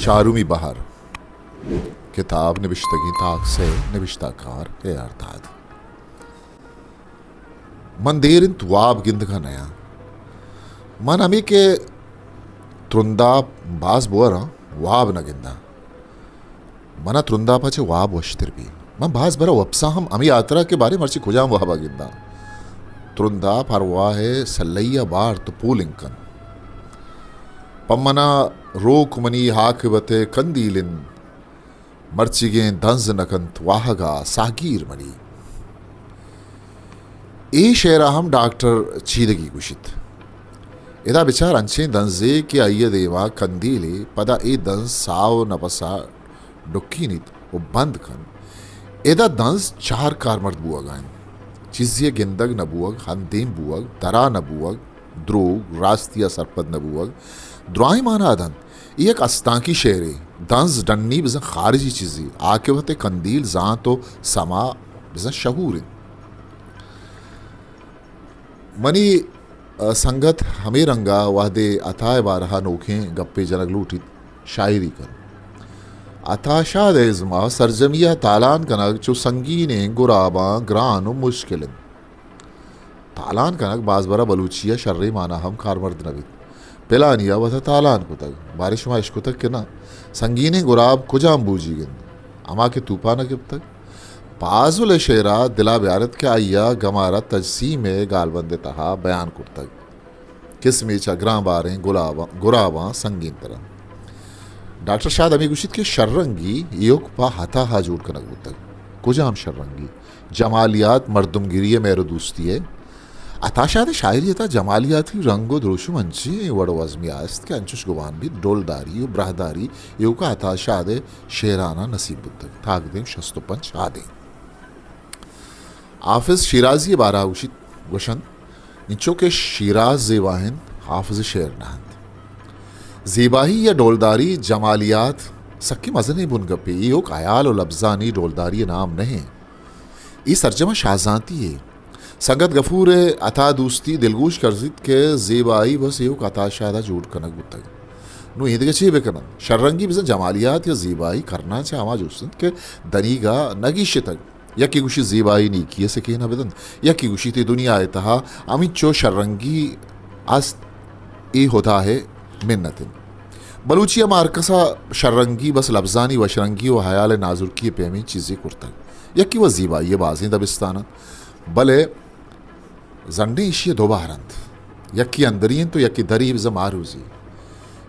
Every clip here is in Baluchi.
چارمی بہر۔ کتاب نبشتگیں تاکسئے، نبشتہ کار اے آر داد۔ من دیر انت واب گندگا نیاں۔ من ہمے کہ ترنداپ باز بوراں، واب نہ گنداں۔ منا ترنداپا چہ واب وشتر بی۔ من باز برا وپساں ہم ہمے ہاترا کہ باریں مرچی کجام وابا گنداں۔ ترنداپ ہر واہے سلہیا بارت و پولنگ کن۔ پہ منا روک منی عاقبت کندیل انت، مرچیگیں دنز نہ کنت واہگا ساہگیر منی۔ اے شعرا ہم ڈاکٹر چیدگی گوشیت۔ ادا بچار انچیں دنزے کہ آئی ء دیما کندیلے، پدا اے دنز ساہ و نپسا ڈکینیت و بند کنت۔ ادا دنز چار کارمرد بوہگا انت۔ چیزے ء گندگ نہ بوہگ، ہندیم بوہگ، درا نہ بوہگ، دروگ، راستی ء سرپد نہ بوہگ، درائیں مانا دنت۔ اے یک استانکی شعرے۔ دنز ڈنی بزاں خارجی چیزے، عاقبت کندیل زانت و سما بزاں شعور انت۔ منی، ء، سنگت ہمے رنگا وہدے عطا ء بارہا نوکیں گپے جنگ لوٹیت، شاعری کن۔ عطا شاد ء ازما سرجمی ء تالان کنگ چو سنگینیں گراباں گران و مشکل انت۔ تالان کنگ باز برا بلوچی ء شریں مانا ہم کارمرد نہ بیت۔ پلانی ء وت ء تالان کتگ۔ باریں شما اشکتگ کہ نہ؟ سنگینیں گراب کجام بوجیگ انت؟ ہما کہ توپان ء گپتگ؟ پازل ء شعرا دلا بیارت کہ آئی ء گمارا تجسیم ء گالبند ء تہا بیان کرتگ۔ کسمے چہ گران باریں گلاباں، گراباں سنگین تر انت۔ ڈاکٹر شاد ہمے گوشیت کہ شررنگی ایوک پہ ہتاہا جوڑ کنگ بوتگ۔ کجام شررنگی؟ جمالیات، مردمگری ء مہر و دوستی ء۔ عطا شاد ء شاعری ء تہا جمالیاتی رنگ و دروشم انچیں وڑ و ازمے است کہ انچش گمان بیت ڈولداری و براہداری ایوکا عطا شاد ء شعراناں نصیب بوتگ۔ تاکدیم شست و پنچ آدینک۔ حافظ شیرازی ء بارہ ء گوشیت، گوشنت، انچو کہ شیراز زیبا انت، حافظ ء شعر نہ انت۔ زیبائی یا ڈولداری، جمالیات، سکیں مزنیں بنگپے، ایوک ہیال و لبزانی ڈولداری ء نام نہ انت۔ اے سرجم ء شاہزانتی یے۔ سنگت گفور ء عطا دوستی دلگوش کرزیت کہ زیبائی بس ایوک عطا شاد ء جوڑ کنگ بوتگ۔ نوں ایدگہ چے بہ کنن؟ شررنگی بزاں جمالیات یا زیبائی کرناں چہ ہما جست انت کہ دنیگا نہ گیشتگ۔ یکے گوشیت زیبائی نیکی ء سکین ء بدنت، یکے گوشیت اے دنیا ء تہا ہمینچو شررنگی است، اے ہدا ء منت انت۔ بلوچی ء ما ہرکس ء شررنگی بس لبزانی وشرنگی و ہیال ء نازرکی ء پیمیں چیزے کرتگ۔ یکے وت زیبائی ء بازیں دبستان انت، بلے زنڈیں ایشی ء دو بہر انت، یکے اندری انت و یکے دری بزاں ماروزی۔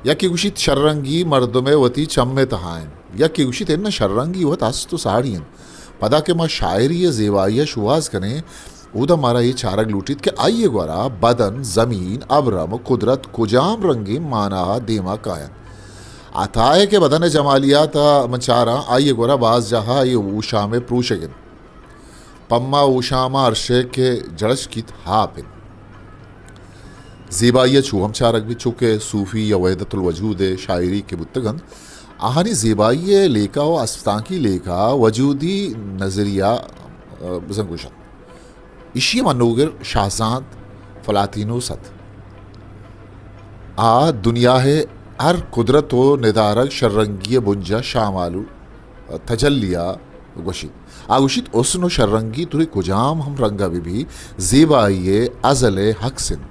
یکے گوشیت شررنگی مردم ء وتی چم ء تہا انت، یکے گوشیت اناں شررنگی وت است و ساڑی انت۔ پدا کہ ما شاعری ء زیبائی ء شوہاز کنیں، اودا مارا اے چارگ لوٹیت کہ آئی ء گورا بدن، زمین، ابرم و قدرت کجام رنگیں مانا ء دیما کاینت۔ عطا ء کہ بدن ء جمالیات ء من چاراں، آئی ء گورا باز جاہ ء اے اوشام ء پروشگ انت۔ پما اوشام ء ہر شے کہ جڑشکیت ہاپ انت۔ زیبائی ء چو ہم چارگ بیت، چو کہ صوفی یا وحدت الوجود ء شاعری کہ بوتگ انت، آہانی زیبائی ء لیکہ و استانکی لیکہ وجودی نظریہ، ء، بزاں گوش انت۔ ایشی ء منوگر شاہزانت فلاتینوس ات۔ آ دنیا ء ہر قدرت و ندارگ شررنگی ء بنجاہ شامالو تجلی ء گوشیت۔ آ گوشیت، حسن و شررنگی ترے کجام ہم رنگ ء بہ بی، زیبائی ء ازل ء عکس انت۔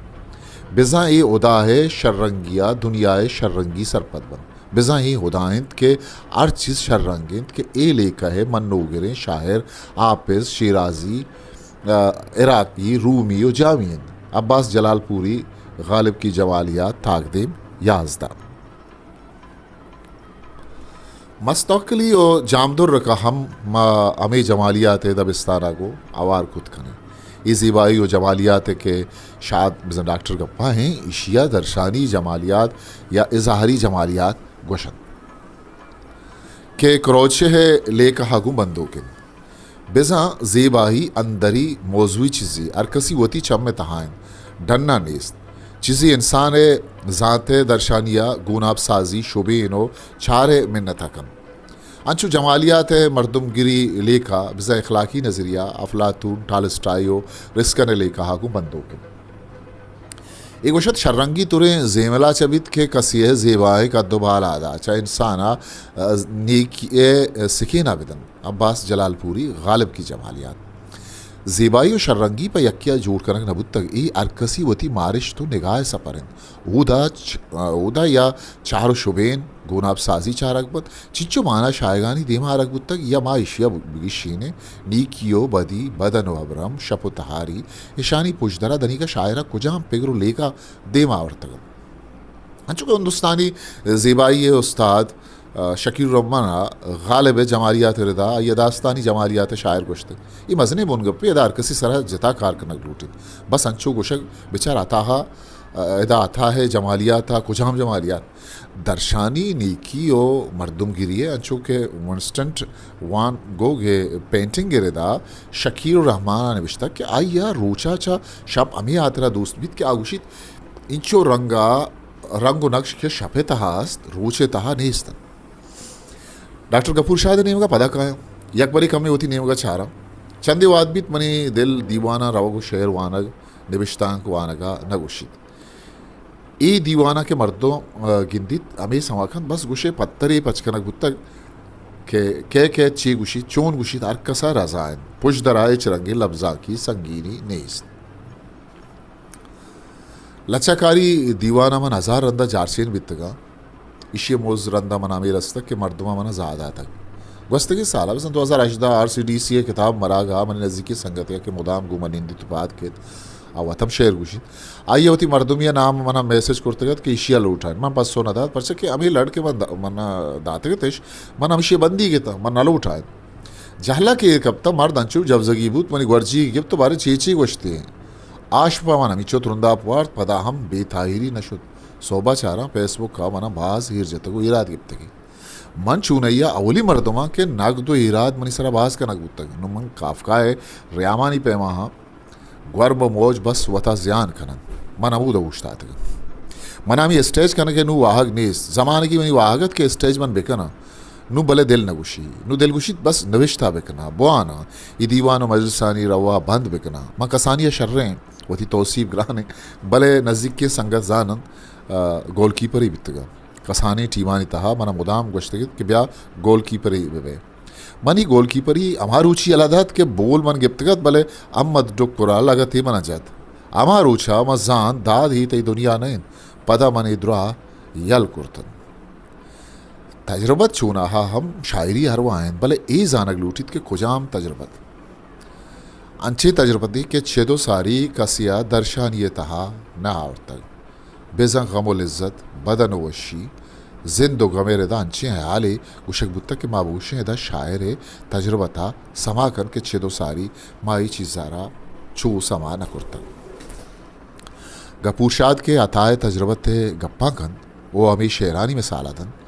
بزاں اے ہدا ء شررنگی ء دنیا ء شررنگی سرپد بنت۔ بزاں اے ہدا انت کہ ہر چیز شررنگ انت کہ اے لیکہ ء منوگریں شاعر حافظ، شیرازی، ء، عراقی، رومی و جامی انت۔ عباس جلال پوری، غالب کی جمالیات، تاکدیم یازدہ۔ مستوکلی و جامدرک ء ہم ما ہمے جمالیات ء دبستان ء گوں ہوار کت کنیں۔ اے زیبائی و جمالیات ء کہ شاد بزاں ڈاکٹر گپا ہیں، ایشی ء درشانی جمالیات یا اظہاری جمالیات گوش انت کہ کروچے ء لیکہ ء گوں بندوک انت۔ بزاں زیبائی اندری موضوعی چیزے، ہر کسی وتی چم ء تہا انت، ڈنا نیست۔ چیزے انسان ء زانت ء درشانی ء گوناپ سازی شبین و چار ء منت ء کنت۔ انچو جمالیات ء مردمگری لیکہ بزاں اخلاقی نظریہ افلاطون، ٹالسٹائی و رسکن ء لیکہ ء گوں بندوک انت۔ اے گوشت، شررنگی تریں زیملا چہ بیت کہ کسی ءِ زیبائیں قد و بالا دا چہ انسان ءَ، ءَ، نیکی ءِ سکین ءَ بدنت۔ عباس جلال پوری، غالب کی جمالیات۔ زیبائی و شررنگی پہ یکے ءَ جوڑ کنگ نہ بوتگ، اے ہر کسی وتی مارشت و نگاہ ءِ سپر انت۔ اودا چ-، اودا یا چہر و شبین، گوناب سازی چارگ بنت، چنچو مانا شاہگانی دیما آرگ بوتگ، یا ما ایشی ءَ بگشینیں، نیکی و بدی، بدن و ابرم، شپ و تہاری، اشانی پژدر ءَ دنیگا شاعر ءَ کجام پگر و لیکہ دیما آورتگ انت؟ انچو کہ ہندوستانی زیبائی ءِ استاد، آ، شکیل الرحمن ءَ غالب ءِ جمالیات ءِ ردا آئی ءَ داستانی جمالیات ءِ شاعر گوشتگ۔ اے مزنیں بنگپے، ادا ہر کسی سرا جتا کار کنگ لوٹیت۔ بس انچو گوشگ، بچار عطا ءَ، آ، ادا عطا ءِ جمالیات ءَ کجام جمالیات؟ درشانی، نیکی و مردمگری ءِ، انچو کہ ونسٹن وان گوگ ءِ پینٹنگ ءِ ردا شکیل الرحمن ءَ نبشتہ کہ آئی ءَ روچ ءَ چہ شپ ہمے ہاترا دوست بیت کہ آ گوشیت، اینچو رنگ ءَ، رنگ و نقش کہ شپ ءِ تہا است، روچ ءِ تہا نیست انت۔ ڈاکٹر گپور شاد ءِ نیمگ ءَ پدا کایاں، یک برے کمے وتی نیمگ ءَ چاراں۔ چندے وہد بیت منی دل دیواناں روگ و شعر وانگ، نبشتانک وانگ ءَ نہ گوشیت۔ اے دیواناں کہ مردم، آ، گندیت، ہمے سما کنت، بس گوشے پترے پچ کنگ بوتگ کہ کئے کئے چے گوشیت، چون گوشیت، ہر کس ءَ رضا انت۔ پژدر ءَ ہچ رنگیں لبزانکی سنگینی نیست۔ لچہ کاری دیوان ءَ من ہزار رند ءَ جارچین بیتگاں۔ ایشی ءِ مز رند ءَ من ءَ ہمے رستگ کہ مردماں من ءَ زاہ داتگ۔ گوستگیں سال ءَ، بزاں دو ہزار ہژدہ، آر سی ڈی سی ءِ کتاب مراگ ءَ منی نزیکیں سنگتے ءَ کہ مدام گوں من نندیت ءُ پاد کیت، آ وت ہم شعر گوشیت۔ آئی ءَ وتی مردمی ءِ نام ءَ من ءَ میسج کرتگ ات کہ ایشی ءَ لوٹائین۔ من پسو نہ دات، پرچا کہ ہمے لڑ کہ من د-، من ءَ داتگ اتش، من ہمشی ءَ بندیگ اتاں، من نہ لوٹائین۔ جہلا کہ ایر کپتہ، مرد انچو جبزگی بوت، منی گورجیگ گپت ءُ باریں چے چے گوشتے؟ آ شپ ءَ من ہمینچو ترنداپ وارت، پدا ہم بے تاہیری نہ شت۔ سہب ءَ چاراں، فیس بک ءَ من ءَ باز ایر جتگ ءُ ایراد گپتگی۔ من چونائی ءَ اولی مردم آں کہ نگد ءُ ایراد منی سرا باز کنگ بوتگ۔ نوں من کافکا ءِ ریامانی پیما آں۔ گورم ءُ موج بس وتا زیان کن انت۔ من ہمودا اوشتاتگاں۔ من ہمے اسٹیج کنگ ءِ نوں واہگ نیست۔ زمانگی منی واہگ ات کہ اسٹیج من بکناں۔ نوں بلے دل نہ گوشی۔ نوں دل گوشیت بس نبشتہ بکناں، بواناں، اے دیوان ءُ مجلسانی روا بند بکناں۔ من کسانی ءَ شریں، وتی توسیپ گرانیں، بلے نزیکیں سنگت زان انت، آ، گول کیپرے بیتگاں۔ کسانیں ٹیمانی تہا من ءَ مدام گوشتگ ات کہ بیا گول کیپرے بہ بئے۔ منی گول کیپری ہما روچی یلہ دات کہ بول من گپتگ ات، بلے احمد ڈکر ءَ لگتے من ءَ جت۔ ہما روچ ءَ من زانت داد ہی تئی دنیا نہ انت، پدا من اے دراہ یل کرت انت۔ تجربت چوناہا ہم شاعری ءِ ارواہ انت، بلے اے زانگ لوٹیت کہ کجام تجربت؟ انچیں تجربتے کہ چد ءُ ساری کسے ءَ درشانی ءِ تہا نہ آورتگ۔ بزاں غم ءُ لذت، بدن ءُ وشی، زند ءُ غم ءِ ردا انچیں ہیالے گوشگ بوتگ کہ ما بگوشیں ادا شاعر ءِ تجربت ءَ سما کنت کہ چد ءُ ساری ما اے چیز ءَ را چو سما نہ کرتگ۔ گپور شاد کہ عطا ءِ تجربت ءِ گپاں کنت ءُ ہمے شعرانی مثال ءَ دنت،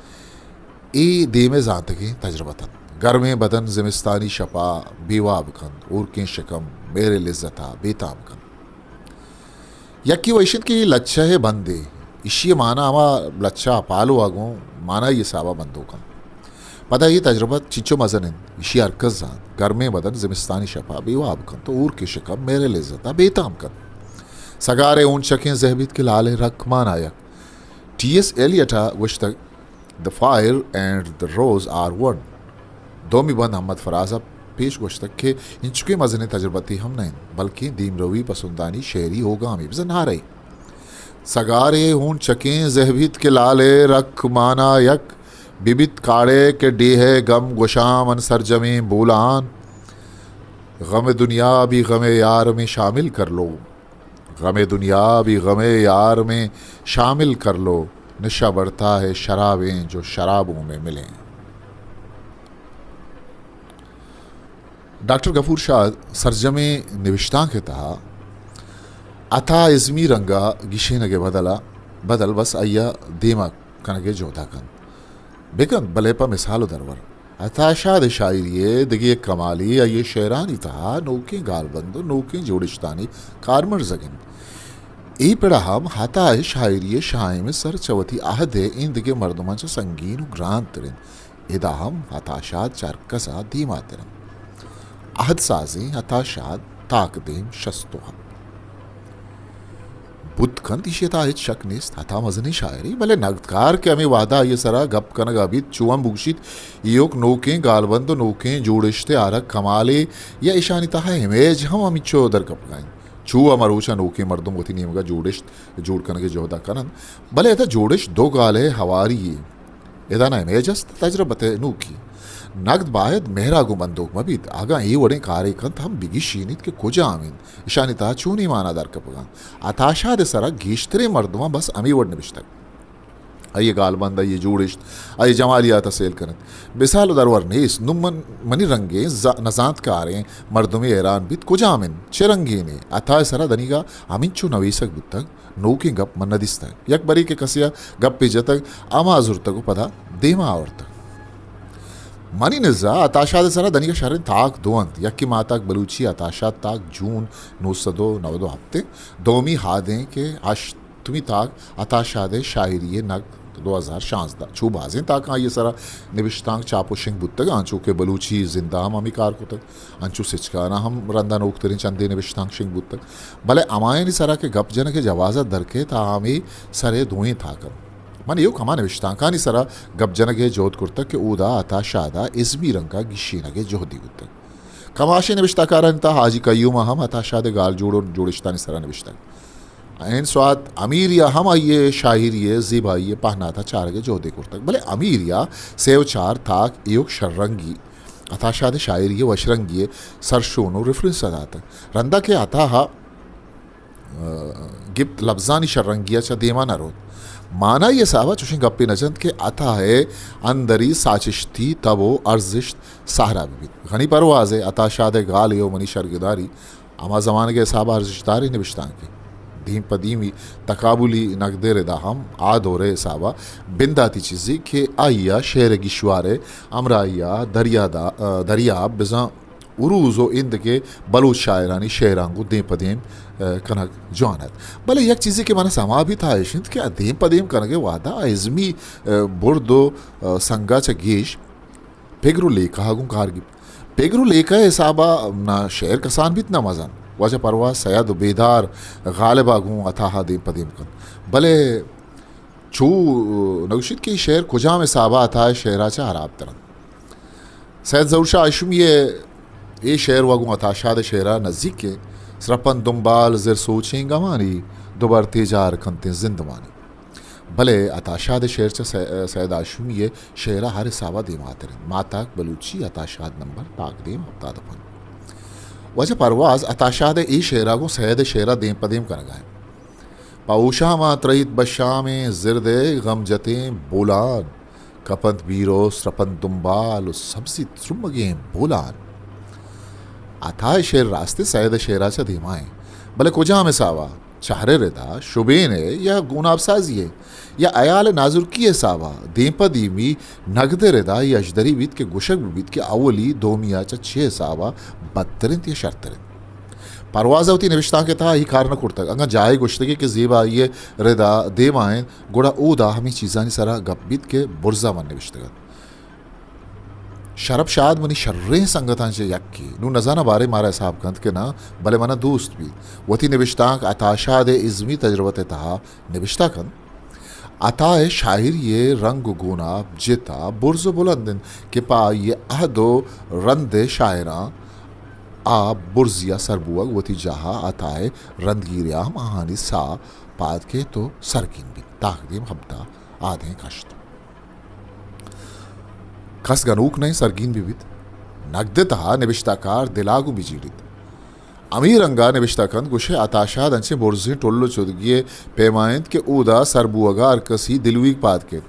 اے دیم ءِ زانتگیں تجربت انت۔ گرمیں بدن زمستانی شپ ءَ بے واب کنت، ہورکیں شکم مہر ءِ لذت ءَ بے تام کنت۔ یکے وَ ایش انت کہ اے لچہ ءِ بندے، ایشی ءِ مانا ہما لچہ ءَ پالو ءَ گوں مانائی حساب ءَ بندوک انت۔ پدا اے تجربت چنچو مزن انت، ایشی ءَ ہر کس زانت۔ گرمیں بدن زمستانی شپ ءَ بے واب کنت ءُ ہورکیں شکم مہر ءِ لذت ءَ بے تام کنت۔ سگار ءِ ہون چکیں زہ بیت کہ لال ءِ رک مانا یک۔ ٹی ایس ایلیٹ ءَ گوشتگ، The fire and the rose are one. دومی بند احمد فراز ءَ پیش گوشتگ کہ انچکیں مزنیں تجربتے ہم نہ انت، بلکیں دیمروی، پسندانی، شعری ہوگامے، بزاں نعرہے۔ سگارے ہون چکیں زہ بیت کہ لال ءِ رک مانا یک، بہ بیت کاڑے کہ ڈیہہ ءِ گم گوشاں من سرجمیں بولان۔ غم دنیا بھی غم یار میں شامل کر لو۔ غم دنیا بھی غم یار میں شامل کر لو، نشہ بڑھتا ہے شرابیں جو شرابوں میں ملیں۔ ڈاکٹر غفور شاد سرجمیں نبشتانک ءِ تہا عطا ازمی رنگ ءَ گیشینگ ءِ بدل ءَ، بدل بس آئی ءَ دیم ءَ کنگ ءِ جہد ءَ کنت۔ بہ کنت، بلے پہ مثال ءُ درور۔ عطا شاد ءِ شاعری ءِ دگہ یک کمالے آئی ءِ شعرانی تہا نوکیں گالبند ءُ نوکیں جوڑشتانی کارمرزگ انت۔ اے پڑ ءَ ہم عطا ءِ شاعری ءِ شاہیم ءِ سر چہ وتی عہد ءِ ایندگہ مردماں چہ سنگین ءُ گرانتر انت۔ ادا ہم عطا شاد چہ ہر کس ءَ دیماتر انت۔ عہد سازیں عطا شاد تاکدیم شست ءُ ہپت۔ بوت کنت، ایشی ءِ تہا ہچ شک نیست۔ عطا مزنیں شاعرے، بلے نگدکار کہ ہمے وہدا آئی ءِ سرا گپ کنگا بیت، چو ہم بگوشیت، ایوک نوکیں گالبند و نوکیں جوڑشتے آرگ کمالے یا ایشانی تہا امیج ہم ہمینچو درکپگا انت۔ چو ہما روچا نوکیں مردم وتی نیمگا جوڑشت جوڑ کنگے جہدا کننت، بلے ادا جوڑشت دو گالے ہواری یے۔ ادا نہ امیج است، تجربت نوکی۔ نگد باید مہرا گوں بندوک مہ بیت، اگاں اے وڑیں کارے کنت ہم بگیشینیت کہ کجام انت، اشانی تہا چونیں مانا درکپگا انت۔ عطا شاد ءِ سرا گیشتریں مردماں بس ہمے وڑ نبشتگ۔ آئی ءِ گالبند، آئی ءِ جوڑشت، آئی ءِ جمالیات ءَ سیل کنت۔ مثال ءُ درور نیست۔ نوں من، منی رنگیں ز-، نزانتکاریں مردمے حیران بیت، کجام انت؟ چہ رنگینے؟ عطا ءِ سرا دنیگا ہمینچو نویسگ بوتگ، نوکیں گپ من نہ دیستگ۔ یک برے کہ کسے ءَ گپے جتگ، ہما زرتگ ءُ پدا دیما آورتگ۔ منی نزا عطا شاد ءِ سرا دنیگا شریں تاک دو انت۔ یکے ماہتاک بلوچی، عطا شاد تاک، جون نو سد ءُ نود ءُ ہپت انت۔ دومی ہادیں کہ ہشت۔ ہپتمی تاک عطا شاد ءِ شاعری ءِ نگد، دو ہزار شانزدہ۔ چو بازیں تاکاں آئی ءِ سرا نبشتانک چاپ ءُ شنگ بوتگ، انچو کہ بلوچی زند ءَ ہم ہمے کار کتگ، انچو سچکان ءَ ہم رندا نوکتریں چندے نبشتانک شنگ بوتگ، بلے ہمایانی سرا کہ گپ جنگ ءِ جواز ءَ درکیت، آ ہمے سر ءِ دوئیں تاک انت۔ من ایوک ہما نبشتانکانی سرا گپ جنگ ءِ جہد کرتگ کہ اودا عطا شاد ءَ ازمی رنگ ءَ گیشینگ ءِ جہدے بوتگ۔ کماشیں نبشتہ کارانی تہا حاجی قیوم ءَ ہم عطا شاد ءِ گالجوڑ ءُ جوڑشتانی سرا نبشتگ۔ عین سوات امیری ءَ ہم آئی ءِ شاعری ءِ زیبائی ءِ پہنات ءَ چارگ ءِ جہدے کرتگ، بلے امیری ءَ سے ءُ چار تاک ایوک شررنگی، عطا شاد ءِ شاعری ءِ وشرنگی ءِ سرشون ءُ ریفرنس ءَ داتگ۔ رندا کہ عطا ءَ، آ، گپت، لبزانی شررنگی ءَ چہ دیما نہ روت۔ مانائی حساب ءَ چوشیں گپے نہ جنت کہ عطا ءِ اندری ساچشتی تب ءُ ارزشت سہرا بہ بیت۔ غنی پرواز ءِ عطا شاد ءِ گالے ءُ منی شرگداری ہما زمانگ ءِ حساب ءَ ارزشتداریں نبشتانکے۔ دیم پہ دیمی تقابلی نگد ءِ ردا ہم آ دور ءِ حساب ءَ بنداتی چیزے کہ آئی ءَ شعر ءِ گیشوار ءِ ہمراہی ءَ دریا دا-، دریا بزاں عروض ءُ ایندگہ بلوچ شاعرانی شعراں گوں دیم پہ دیم، ءَ، کنگ جوان ات۔ بلے یک چیزے کہ من ءَ سما بیت آ ایش انت کہ آ دیم پہ دیم کنگ ءِ وہدا آ ازمی، ءَ، برد ءُ، ءَ، سنگ ءَ چہ گیش پگر ءُ لیکہ ءَ گوں کار گیپت۔ پگر ءُ لیکہ ءِ حساب ءَ نہ شعر کسان بیت نہ مزن۔ واجہ پرواز سید ءُ بیدار غالب ءَ گوں عطا ءَ دیم پہ دیم کنت۔ بلے چو نگوشیت کہ اے شعر کجام حساب ءَ عطا ءِ شعر ءَ چہ ہراب تر انت۔ سید ظہور شاہ ہاشمی ءِ اے شعر ءُ گوں عطا شاد ءِ شعر ءَ نزیک انت۔ سرپنت دنبال زر سوچیں گمانی، دوبر تیجار کنتیں زندمانی۔ بلے عطا شاد ءِ شعر چہ سہ-، سید ہاشمی ءِ شعر ءَ ہر حساب ءَ دیماتر انت۔ ماہتاک بلوچی، عطا شاد نمبر، تاکدیم ہپتاد ءُ پنچ۔ واجہ پرواز عطا شاد ءِ اے شعر ءَ گوں سید ءِ شعر ءَ دیم پہ دیم کنگ ءَ انت۔ پہ ہوشام ءَ ترہیت بشامیں زرد ءِ غم جتیں بولان، کپنت بیر ءُ سرپنت دنبال ءُ سبزیت سرمگیں بولان۔ عطا ءِ شعر راستے سید ءِ شعر ءَ چہ دیما انت، بلے کجام حساب ءَ؟ چہر ءِ ردا، شبین ءِ یا گوناب سازی ءِ یا ہیال ءِ نازرکی ءِ حساب ءَ؟ دیم پہ دیمی نگد ءِ ردا اے اژدری بیت کہ گوشگ بہ بیت کہ اولی دومی ءَ چہ چے حساب ءَ بدتر انت یا شرتر انت۔ پرواز ءَ وتی نبشتانک ءِ تہا اے کار نہ کرتگ۔ اگاں جاہے گوشتگے کہ زیبائی ءِ ردا دیما انت، گڑا اودا ہمے چیزانی سرا گپ بیت کہ برز ءَ من نبشتگ ات۔ شرپ شاد منی شریں سنگتاں چہ یکے۔ نوں نزاناں باریں مارا حساب کنت کہ ناں، بلے منا دوست بیت۔ وتی نبشتانک عطا شاد ءِ ازمی تجربت ءِ تہا نبشتہ کنت۔ عطا ءِ شاعری ءِ رنگ ءُ گوناب جتا برز ءُ بلند انت کہ پہ آئی ءِ عہد ءُ رند ءِ شاعراں آ برزی ءَ سر بوگ وتی جاہ ءَ عطا ءِ رندگیری ءَ ہم آہانی ساہ پاد کیت ءُ سرگین بیت۔ تاکدیم ہبدہ، آدینک ہشت۔ کس گنوک نہ انت سرگین بہ بیت۔ نگد ءِ تہا نبشتہ کار دل ءَ گوں بہ جیڑیت۔ ہمے رنگ ءَ نبشتہ کنت، گوشئے عطا شاد انچیں برزیں ٹل ءُ چدگی ءِ پیما انت کہ اودا سر بوہگ ءَ ہر کسی دلویگ پاد کیت۔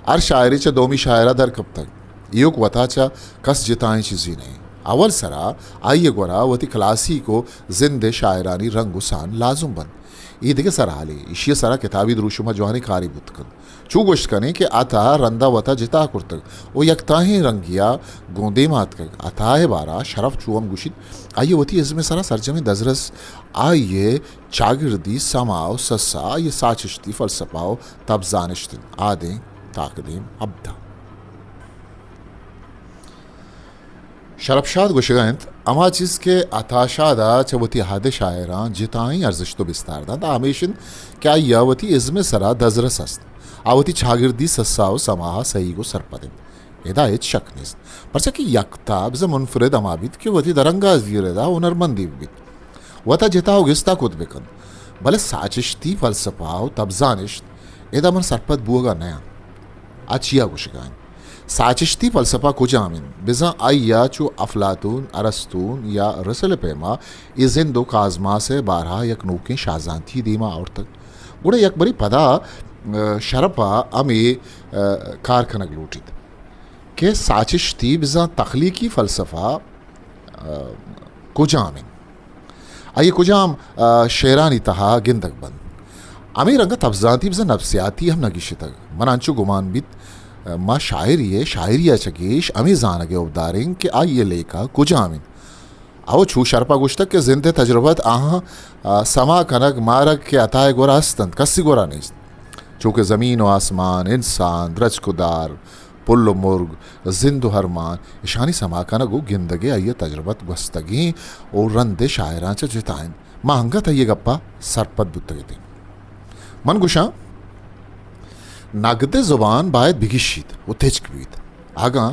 ہر شاعرے چہ دومی شاعر ءَ در کپتگ۔ ایوک وتا چہ کس جتائیں چیزے نہ انت۔ اول سرا آئی ءِ گورا وتی کلاسیک ءُ زند ءِ شاعرانی رنگ ءُ سان لازم بنت۔ اے دگہ سرحالے، ایشی ءِ سرا کتابی دروشم ءَ جوانیں کارے بوت کنت۔ چو گوشت کنیں کہ عطا رندا وتا جتا کرتگ ءُ یکتاہیں رنگے ءَ گوں دیم ءَ اتکگ۔ عطا ءِ بارہ ءَ شرف چو ہم گوشیت، آئی ءِ وتی ازم ءِ سرا سرجمیں دزرس آئی ءِ چاگردی سما ءُ سسا، آئی ءِ ساچشتی فلسفہ ءُ تب زانشت انت۔ آدینک تاکدیم ہبدہ۔ شرپ شاد گوشگ ءَ اِنت، ہما چیز کہ عطا شاد ءَ چہ وتی اہد ءِ شاعراں جتائیں ارزشت ءُ بستار دنت، آ ہمیش اِنت کہ آئی ءَ وتی ازم ءِ سرا دزرس است۔ آ وتی چاگردی سسا ءُ سما ءَ سہیگ ءُ سرپد اِنت۔ ادا ہچ شک نیست، پرچا کہ یکتا بزاں منفرد ہما بیت کہ وتی درانگازی ءِ ردا ہنرمندے بہ بیت، وتا جتا ءُ گستا کت بہ کنت۔ بلے ساچشتی فلسفہ ءُ تبزانشت ادا من سرپد بوگ ءَ نیاں۔ آ چیا گوشگ ءَ اِنت؟ ساچشتی فلسفہ کجام اِنت؟ بزاں آئی ءَ چو افلاطون، ارسطون یا رسل ءِ پیما اے زند ءُ کازماس ءِ بارہ ءَ یک نوکیں شاہزانتی دیما آورتگ۔ گڑا یک برے پدا، ءَ، شرپ ءَ ہمے، ءَ، کار کنگ لوٹیت کہ ساچشتی بزاں تخلیقی فلسفہ، ءَ، کجام اِنت؟ آئی ءَ کجام، ءَ، شعرانی تہا گندگ بنت؟ ہمے رنگ ءَ تبزانتی بزاں نفسیاتی ہم نہ گیشتگ۔ من انچو گمان بیت، ءَ، ما شاعری ءِ، شاعری ءَ چہ گیش ہمے زانگ ءِ حبدار ایں کہ آئی ءِ لیکہ کجام اِنت۔ او چو شرپ ءَ گوشتگ کہ زند ءِ تجربت آہاں، ءَ، سما کنگ، مارگ کہ عطا ءِ گورا است اَنت، کسی گورا نیست۔ چو کہ زمین ءُ آسمان، انسان، درچک ءُ دار، پل ءُ مرگ، زند ءُ ارمان، اشانی سما کنگ ءُ گندگ ءِ آئی ءِ تجربت گوستگیں ءُ رند ءِ شاعراں چہ جتا اِنت۔ ما انگت آئی ءِ گپ ءَ سرپد بوتگ اتیں۔ من گوشاں، نگد ءِ زبان باید بگیشیت ءُ تچک بیت۔ اگاں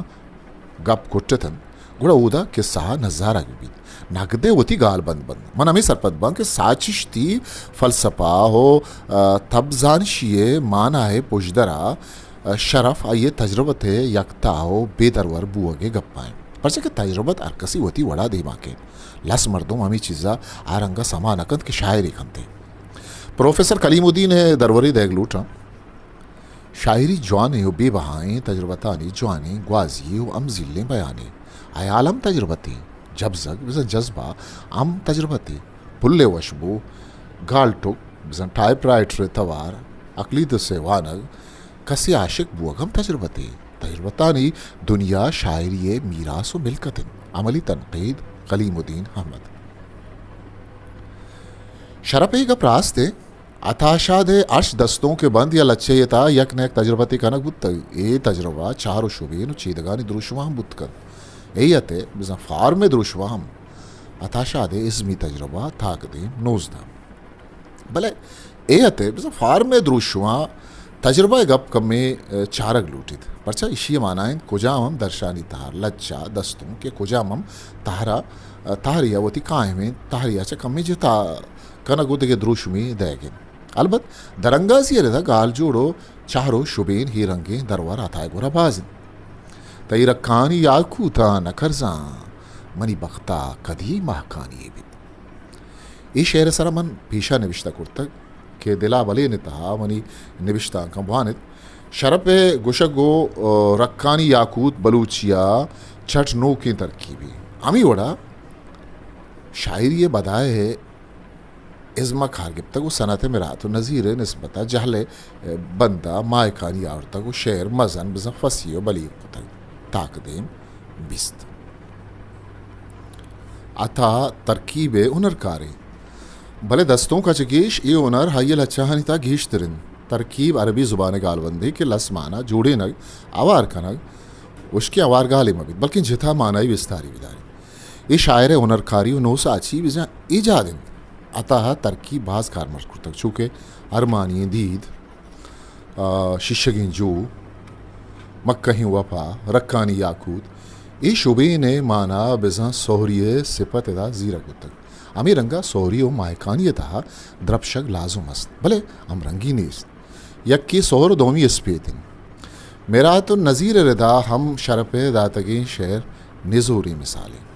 گپ کٹتنت، گڑا اودا کسہ ءَ نزارگ بیت۔ نگد ءِ وتی گال بند بنت۔ من ہمے سرپد باں کہ ساچشتی فلسفہ ءُ، ءَ، تبزانشی ءِ مانا ءِ پژدرا، ءَ، شرپ آئی ءِ تجربت ءِ یکتا ءُ بے درور بوگ ءِ گپا اِنت۔ پرچا کہ تجربت ہر کسی وتی وڑا دیما کیت۔ لس مردم ہمے چیزا آ رنگا سما نہ کنت کہ شاعرے کنت۔ پروفیسر کلیم الدین ءِ درورے دئیگ لوٹاں۔ شاعری جوانیں ءُ بے بہائیں تجربتانی جوانیں گوازی ءُ ہمزیلیں بیانے۔ ہیال ہم تجربتے، جبزگ بزاں جذبہ ہم تجربتے، پل ءِ وشبو، گالٹک بزاں ٹائپ رائٹر ءِ توار، اقلیدس ءِ وانگ، کسے عاشق بوگ ہم تجربتے۔ تجربتانی دنیا شاعری ءِ میراث ءُ ملکت اِنت۔ عملی تنقید، کلیم الدین احمد۔ شرپ ءِ گپ راست اِنت۔ عطا شاد ءِ ہرچ دستونک ءِ بند یا لچہ ءِ تہا یک نہ یک تجربتے کنگ بوتگ۔ اے تجربہ چہر ءُ شبین ءُ چیدگانی دروشم ءَ ہم بوت کنت۔ اے ات ءِ بزاں فارم ءِ دروشم ءَ ہم عطا شاد ءِ ازمی تجربہ تاکدیم نوزدہ۔ بلے اے ات ءِ بزاں فارم ءِ دروشم ءَ تجربہ ءِ گپ کمے، ءَ، چارگ لوٹیت۔ پرچا ایشی ءِ مانا اِنت کجام ہم درشانی تہر، لچہ، دستونک کہ کجام ہم تہرا، ءَ، تہرے ءَ وتی قائمیں تہرے ءَ چہ کمے جتا کنگ ءُ دگہ دروشمے دئیگ اِنت۔ البت درانگازی ءِ ردا گالجوڑ ءُ چہر ءُ شبین اے رنگیں درور عطا ءِ گورا باز اِنت۔ تئی رکانی یاکوتاں نہ کرزاں، منی بخت ءَ کدی ماہکانی بیت۔ اے شعر ءِ سرا من پیشا نبشتہ کرتگ کہ دل ءَ بلین ءِ تہا منی نبشتانکاں بوان اِت۔ شرپ ءِ گوشگ ءُ، ءَ، رکانی یاکوت بلوچی ءِ چٹ نوکیں ترکیبے۔ ہمے وڑا شاعری ءِ بدائے ازم ءَ کار گپتگ ءُ صنعت مرات ءُ نزیر ءِ نسبت ءَ جہل ءِ بند ءَ ماہکانی آورتگ ءُ شعر مزن بزاں فصیح ءُ بلیغ کتگ۔ تاکدیم بیست۔ عطا ترکیب ءِ ہنرکارے، بلے دستونک ءَ چہ گیش اے ہنر آئی ءِ لچہانی تہا گیشتر اِنت۔ ترکیب عربی زبان ءِ گالبندے کہ لس مانا جوڑینگ، ہوار کنگ، اشکیں ہوارگالے مہ بیت، بلکیں جتا مانائی بستارے بداریت۔ اے شاعر ءِ ہنرکاری ءُ نوساچی بزاں ایجاد اِنت۔ عطا ءَ ترکیب باز کارمرز کرتگ، چو کہ ارمانی دید، آ، شیشگیں جو، مکہیں وپا، رکانی یاکوت، اے شبین ءِ مانا بزاں سہری ءِ سپت ادا زیرگ بوتگ۔ ہمے رنگ ءَ سہری ءُ ماہکانی ءِ تہا درپشگ لازم است، بلے ہمرنگی نیست۔ یکے سہر ءُ دومی اسپیت اِنت۔ مرات ءُ نزیر ءِ ردا ہم شرپ ءِ داتگیں شعر نزوریں مثالے۔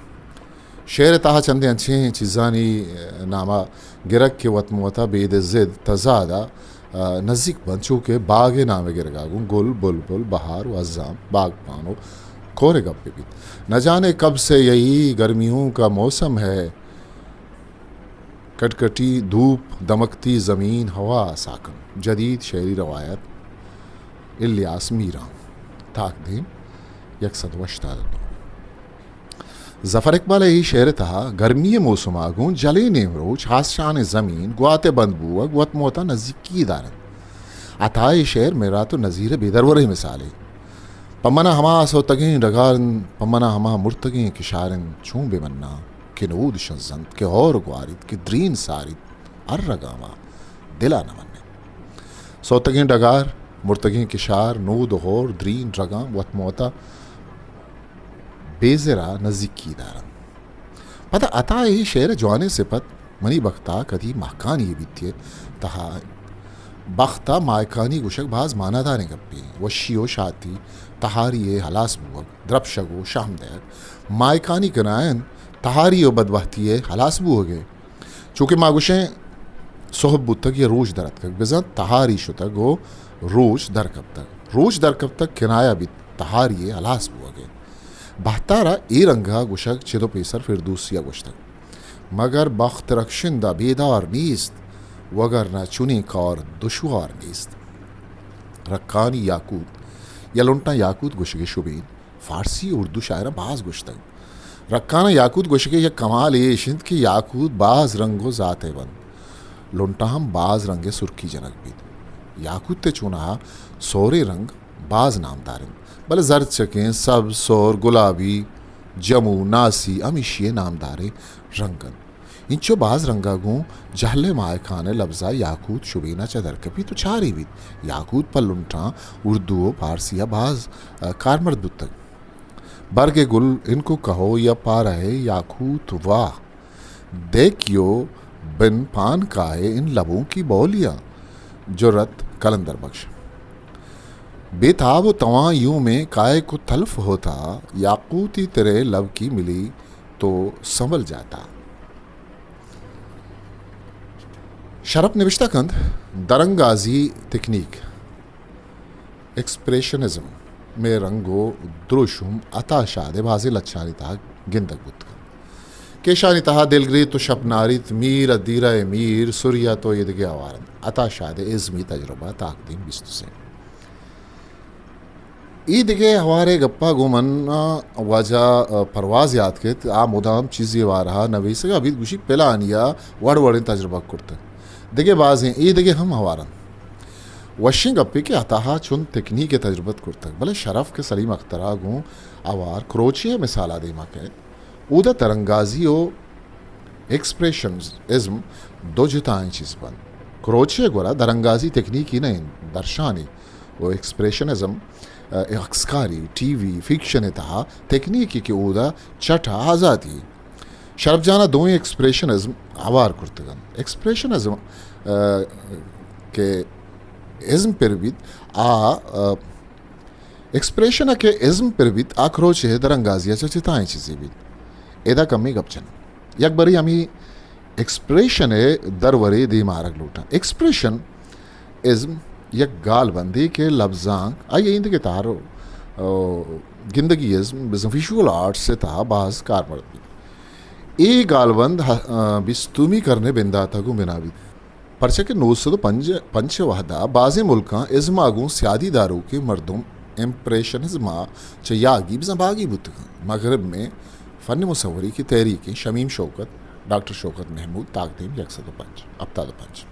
شعر ءِ تہا چندے انچیں چیزانی نام ءَ گرگ کہ وت مہ وت ءَ بید ءِ ضد، تضاد ءَ، آ، نزیک بنت، چو کہ باگ ءِ نام ءِ گرگ ءَ گوں گل، بلبل، بہار ءُ ہزام، باگبان ءُ کور ءِ گپ بہ بیت۔ نہ جانے کب سے یہی گرمیوں کا موسم ہے، کٹکٹی دھوپ، دمکتی زمین، ہوا ساکن۔ جدید شعری روایت، الیاس میران، تاکدیم یک سد ءُ ہشتاد ءُ دو۔ ظفر اقبال ءِ اے شعر ءِ تہا گرمی ءِ موسم ءَ گوں جلیں نیمروچ، ہاسشانیں زمین، گوات ءِ بند بوگ وت مہ وت ءَ نزیکی دار اَنت۔ عطا ءِ اے شعر مرات ءُ نزیر ءِ بے دروریں مثالے۔ پہ من ءَ ہما سوتگیں ڈگار انت، پہ من ءَ ہما مرتگیں کشار انت، چون بہ مناں کہ نود شنز انت، کہ ہور گواریت، کہ درین ساریت، ہر رگاں ما دل ءَ نہ منیں۔ سوتگیں ڈگار، مرتگیں کشار، نود و ہور، درین رگاں وت مہ وت ءَ بے زر ءَ نزیکی دار انت۔ پدا عطا ءِ اے شعر ءِ جوانیں سپت منی بخت ءَ کدی مہکانی بیتی ءِ تہا انت۔ بخت ءَ ماہکانی گوشگ باز ماناداریں گپے۔ وشی و شاتی، تہاری ءِ ہلاس بوگ، درپشگ و شہم دئیگ، ماہکانی کنائیں تہاری و بدبہتی ءِ ہلاس بوگ ءِ۔ چونکہ ما گوشیں سہب بوتگ یا روچ در اتکگ، بزاں تہاری شتگ و روچ در کپتگ۔ روچ در کپتگ کنایہ بیت تہاری ءِ ہلاس بوگ ءِ۔ بہتار ءَ اے رنگ ءَ گوشگ چد و پیسر فردوسی ءَ گوشتگ، مگر بخت رکشندہ بیدار نیست، وگرنہ چنیں کار دشوار نیست۔ رکانی یاقوت یا لنٹاں یاقوت گوشگ ءِ شبین فارسی و اردو شاعراں باز گوشتگ۔ رکاناں یاقوت گوشگ ءِ یک کمالے ایش انت کہ یاقوت باز رنگ و زات ءِ بنت۔ لنٹاں ہم باز رنگ ءِ سرکی جنگ بیت۔ یاقوت ءِ چوناہا سہریں رنگ باز نامدار انت، بلے زرد چکیں، سبز، سہر، گلابی، جمو، ناسی ہمیشی ءِ نامداریں رنگ انت۔ انچو باز رنگ ءَ گوں جہل ءِ ماہکان ءِ لبز ءَ یاقوت شبین ءَ چہ درکپیت و چارے بیت۔ یاقوت پہ لنٹاں اردو و پارسی ءَ باز، ءَ، کارمرد بوتگ۔ برگ گل ان کو کہو یا پا رہے یاقوت واہ، دیکھیو بن پان کائے ان لبوں کی بولیاں۔ جرأت، قلندر بخش۔ بے تاب و تواں یوں میں کائے کو تلف ہوتا، یاقوتی تیرے لب کی ملی تو سنبھل جاتا۔ شرپ نبشتہ کنت، درانگازی تکنیک، ایکسپریشنزم میں رنگ و دروشم عطا شاد ءِ بازیں لچھانی تہا گندگ بوت کنت کہ ایشانی تہا دلگریت و شپ ناریت، میر ءَ دیرہ ءِ میر، سریت و ایدگہ ہوار انت۔ عطا شاد ءِ ازمی تجربہ، تاکدیم بیست و سے۔ اے دگہ ہوارے گپا گوں من واجہ پرواز یات کیت، آ مدام چیزے بارہا نویسگا بیت، گوشی پلانیا وڑ وڑیں تجربہ کرتگ۔ دگہ بازیں، اے دگہ ہم ہوار انت۔ وشیں گپے کہ عطاہا چون تکنیک ءِ تجربت کرتگ، بلے شرف کہ سلیم اخترا گوں ہوار کروچے ءِ مثالا دیما کئیت، اودا درانگازی و ایکسپریشنزم دو جتائیں چیز بنت۔ کروچے ءِ گورا درانگازی تکنیکی نہ انت، درشانی و ایکسپریشنزم، ءَ، عکسکاری، ٹی وی، فکشن ءِ تہا تکنیکی کہ اودا چٹ ءَ آزاتی۔ شرپ جان ءَ دوئیں ایکسپریشنزم ہوار کرتگ انت۔ ایکسپریشنزم، ءَ، کہ ازم پر بیت، آ، ءَ، ایکسپریشن ءَ کہ ازم پر بیت، آ کروچے ءِ درانگازی ءَ چہ جتائیں چیزے بیت۔ ادا کمے گپ جناں۔ یک برے ہمے ایکسپریشن ءِ درورے دیم آرگ لوٹاں۔ ایکسپریشن ازم یک گالبندے کہ لبزانک، آئی ءِ ایندگہ تہر، او، گندگی ازم، بزاں ویژول آرٹس ءِ تہا باز کارمرد بیت۔ اے گالبند ہ-، ءَ، بیستمی کرن ءِ بندات ءَ گوں بنا بیت۔ پرچا کہ نو سد و پنچ، پنچ ءِ وہدا بازیں ملکاں ازم ءَ گوں سیادی داروکیں مردم امپریشنزم ءَ چہ یاگی بزاں باگی بوتگ انت۔ مغرب میں فن مصوری کی تحریکیں شمیم شوکت، ڈاکٹر شوکت محمود، تاکدیم یک سد و پنچ، ہپتاد و پنچ۔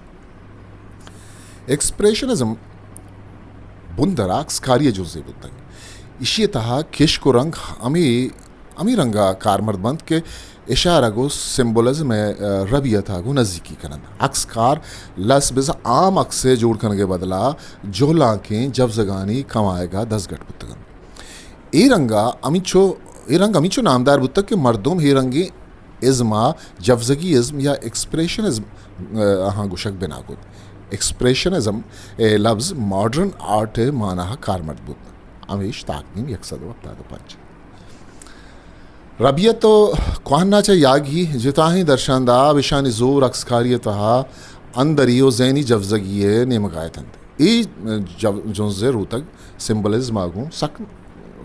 ایکسپریشنزم بندر ءَ عکسکاری ءِ جزے بوتگ۔ ایشی ءِ تہا کشک و رنگ ہمے ہمے رنگ ءَ کارمرد بنت کہ اشارگ و سمبولزم ءِ، ءَ، ربیت ءَ گوں نزیکی کن انت۔ عکسکار لس بزاں عام عکسے جوڑ کنگ ءِ بدلا جہلانکیں جبزگانی کمائگ ءَ دزگٹ بوتگ انت۔ اے رنگ ءَ ہمینچو، اے رنگ ہمینچو نامدار بوتگ کہ مردم اے رنگیں ازم ءَ جبزگی ازم یا ایکسپریشنزم، ءَ، آہاں گوشگ بنا کت۔ ایکسپریشنزم ءِ لبز ماڈرن آرٹ ءِ مانا ءَ کارمرد بوت۔ ہمیش تاکدیم یک سد و ہپتاد و پنچ۔ ربیت و کوہن ءَ چہ یاگی جتاہیں درشانداب، اشانی زور عکسکاری ءِ تہا اندری و ذہنی جبزگی ءِ نیمگ ءَ اتنت۔ اے جب-، جنز ءِ روتگ سمبلزم ءَ گوں سک،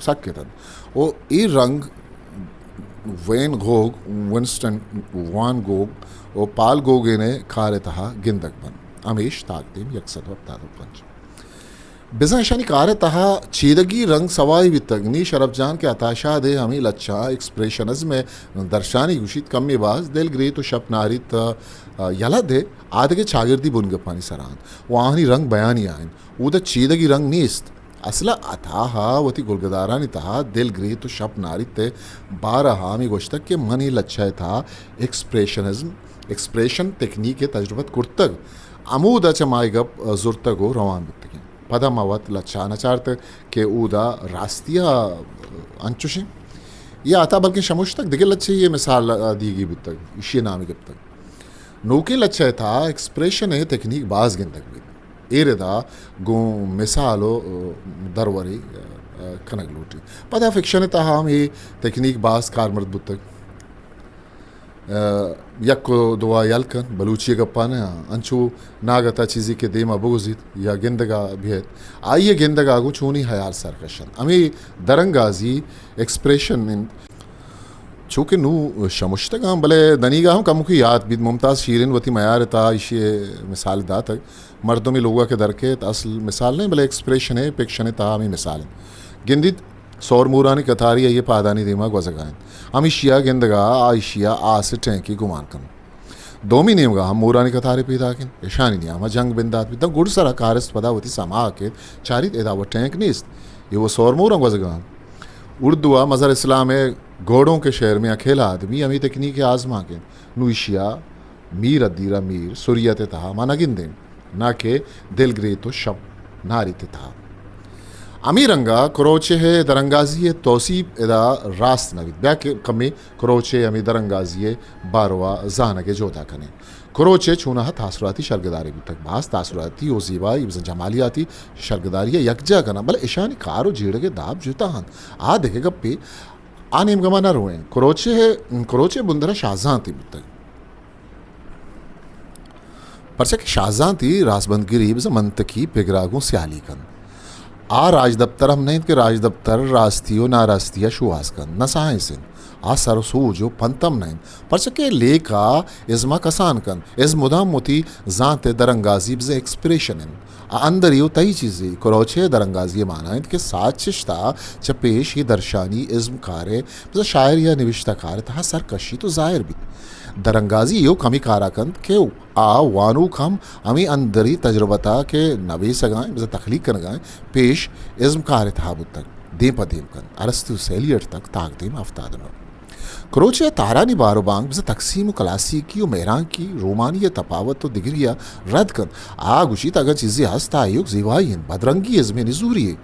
سک اتنت و اے رنگ وین گوگ، ونسٹن وان گوگ و پال گوگین ءِ کار ءِ تہا گندگ بنت۔ ہمیش تاکدیم یک سد و ہپتاد و پنچ۔ بزاں ایشانی کار ءِ تہا چیدگی رنگ سوائی بیتگ۔ نی شرف جان کہ عطا شاد ءِ ہمے لچہ ءَ ایکسپریشنزم ءِ درشانی گوشیت، کمے باز دلگریت و شپ ناریت، آ، یلہ دے، آ دگہ چاگردی بنگپانی سرا انت و آہانی رنگ بیانی ءَ انت۔ اودا چیدگی رنگ نیست۔ اصل ءَ عطا ءَ وتی گلگدارانی تہا دلگریت ءُ شپ ناریت ءِ بارہ ءَ ہمے گوشتگ کہ من اے لچہ ءِ تہا ایکسپریشنزم، ایکسپریشن تکنیک ءِ تجربت کرتگ، ہمودا چہ ما اے گپ زرتگ ءُ روان بوتگیں۔ پدا ما وت لچہ ءَ نہ چارتگ کہ اودا راستی ءَ انچوش انت یا عطا، بلکیں شمشتگ دگہ لچہ ءِ مثال ءَ دیگی بوتگ، ایشی ءِ نام گپتگ۔ نوکیں لچہ ءِ تہا ایکسپریشن ءِ تکنیک باز گندگ بیت۔ اے ردا گوں مثال ءُ، ءَ، درورے، ءَ، کنگ لوٹیت۔ پدا فکشن ءِ تہا ہم اے تکنیک باز کارمرد بوتگ۔ ءَ، یک ءُ دو ءَ یل کن، بلوچی ءِ گپاں نہ، انچو ناگت ءَ چیزے کہ دیم ءَ بگوزیت یا گندگ ءَ بیت، آئی ءِ گندگ ءَ گوں چونی ہیال سر کش انت۔ ہمے درانگازی ایکسپریشن انت۔ چو کہ نوں شمشتگ آں، بلے دنیگا ہم کموکے یات بیت۔ ممتاز شیرین وتی میار ءِ تہا ایشی ءِ مثال داتگ۔ مردمے لوگ ءَ کہ در کیت، اصل مثال نہ انت، بلے ایکسپریشن ءِ، فکشن ءِ تہا ہمے مثال انت۔ گندیت، سور مورانی کتاری آئی ءِ پادانی دیما گوزگا انت۔ ہمیشی ءَ گندگا آ ایشی ءَ آس ءِ ٹینکے گمان کنت۔ دومی نیمگا ہم مورانی کتارے پیداک انت۔ اشانی نیاما جنگ بندات بیت۔ داں گڈسرا کارست پدا وتی سما کیت، چاریت ادا وَ ٹینک نیست، اے وَ سور موراں گوزگا انت۔ اردو ءَ مظہر اسلام ءِ گھوڑوں کے شہر میں اکیلا آدمی ہمے تکنیک ءِ آزمانک انت۔ نوں ایشی ءَ میر ادیرا میر سریت ءِ تہا ما نہ گندیں، نہ کہ دلگریت ءُ شپ ناریت ءِ تہا۔ ہمے رنگا کروچے ءِ درانگازی ءِ توسیپ ادا راست نہ بیت۔ بیا کہ کمے کروچے ءِ ہمے درانگازی ءِ باروا زانگ ءَ جہد ءَ کنیں۔ کروچے چوناہا تاثراتی شرگدارے بوتگ، باز تاثراتی ءُ زیبائی، بزاں جمالیاتی شرگداری ءَ یکجا کناں، بلے اشانی کار ءُ جیڑگ ءِ داب جتا انت۔ آ دگہ گپے، آ نیمگا ما نہ رویں۔ کروچے، کروچے بندرا شاہزانتی بوتگ۔ پرچا کہ شاہزانتی رازبندگری بزاں منطقی پگرا گوں سیالی کنت۔ آ راجدپتر ہم نہ انت کہ راجدپتر راستی ءُ ناراستی ءَ شوہاز کنت، نہ سائنس انت۔ آ سر ءُ سوج ءُ پنت ہم نہ انت، پرچا کہ لیکہ ازم ءَ کسان کنت۔ ازم مدام وتی زانت ءِ درانگازی بزاں ایکسپریشن انت۔ آ اندری ءُ تہی چیزے۔ کروچے ءِ درانگازی ءِ مانا انت کہ ساچشت ءَ چہ پیش اے درشانی ازمکار ءِ بزاں شاعر یا نبشتہ کار ءِ تہا سر کشیت ءُ ظاہر بیت۔ درانگازی ایوک ہمے کار ءَ کنت کہ آ وانوک ہم ہمے اندری تجربت ءَ کہ نبیسگا انت، بزاں تخلیق کنگا انت، پیش ازمکار ءِ تہا بوتگ، دیم پہ دیم کنت۔ ارسطو ءُ سیلیٹ تک تاکدیم ہفتاد ءُ نو۔ کروچے ءِ تہرانی بار ءُ بانگ بزاں تقسیم ءُ کلاسیکی ءُ مہرانکی، رومانی ءِ تپاوت ءُ دگری ءَ رد کنت۔ آ گوشیت، اگاں چیزے ہست، آ ایوک زیبائی انت، بدرنگی ازمے نزوری یے۔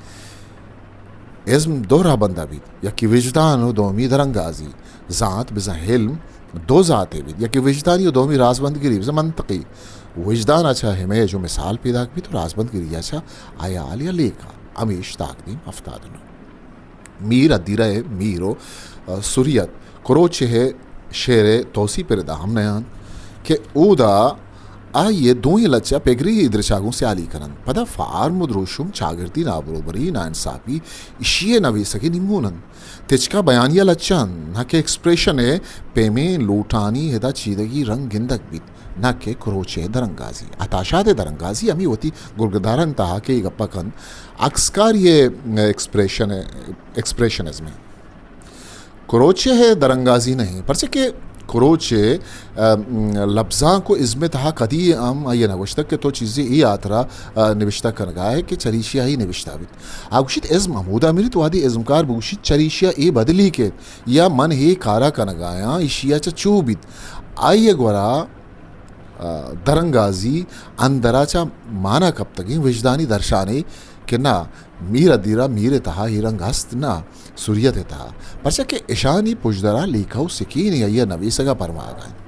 ازم دو راہ بندا بیت، یکے وجدان ءُ دومی درانگازی۔ زانت بزاں علم دو ذاتے بیت، یکے وجدانی ءُ دومی رازبندگری بزاں منطقی۔ وجدان ءَ چہ ہمیج ءُ مثال پیداک بیت ءُ رازبندگری ءَ چہ ہیال یا لیکہ۔ ہمیش تاکدیم ہفتاد ءُ نو۔ میر ادیرہ ءِ میر ءُ، ءَ، سریت کروچے ءِ شعر ءِ توسیپ ءِ ردا ہم نیاں کہ اودا آئی ءِ دوئیں لچہ پگری ءِ درچا گوں سیالی کننت۔ پدا فارم ءُ دروشم، چاگردی، نابروبری، ناانصافی ایشی ءِ نویسگ ءِ نیمون انت۔ تچکا بیانیہ لچہ انت، نہ کہ ایکسپریشن ءِ پیمیں لوٹانی ادا چیدگی رنگ گندگ بیت، نہ کہ کروچے ءِ درانگازی۔ عطا شاد ءِ درانگازی ہمے وتی گلگدارانی تہا کہ اے گپ ءَ کنت، عکسکاری ءِ ایکسپریشن، ایکسپریشنزم انت۔ کروچے ءِ درانگازی نہ انت، پرچا کہ کروچے، ءَ، لبزانک ءُ ازم ءِ تہا کدی ہم آئی ءَ نہ گوشتگ کہ تو چیزے اے ہاترا، ءَ، نبشتہ کنگا ئے کہ چریشی ءَ اے نبشتہ بیت۔ آ گوشیت، ازم ہمودا مریت، وہدے ازمکار بگوشیت، چریشی ءَ اے بدلی کیت یا من اے کارا کنگایاں، ایشی ءَ چہ چو بیت۔ آئی ءِ گورا، ءَ، درانگازی اندرا چہ مانا کپتگیں وجدانی درشانے کہ نہ، میر ادیرا میر ءِ تہا اے رنگ ہست نہ، سریت ءِ تہا، پرچا کہ اشانی پژدرا لیکہ ءُ سکین آئی ءِ نویسگ ءَ پرماگ ءَ انت۔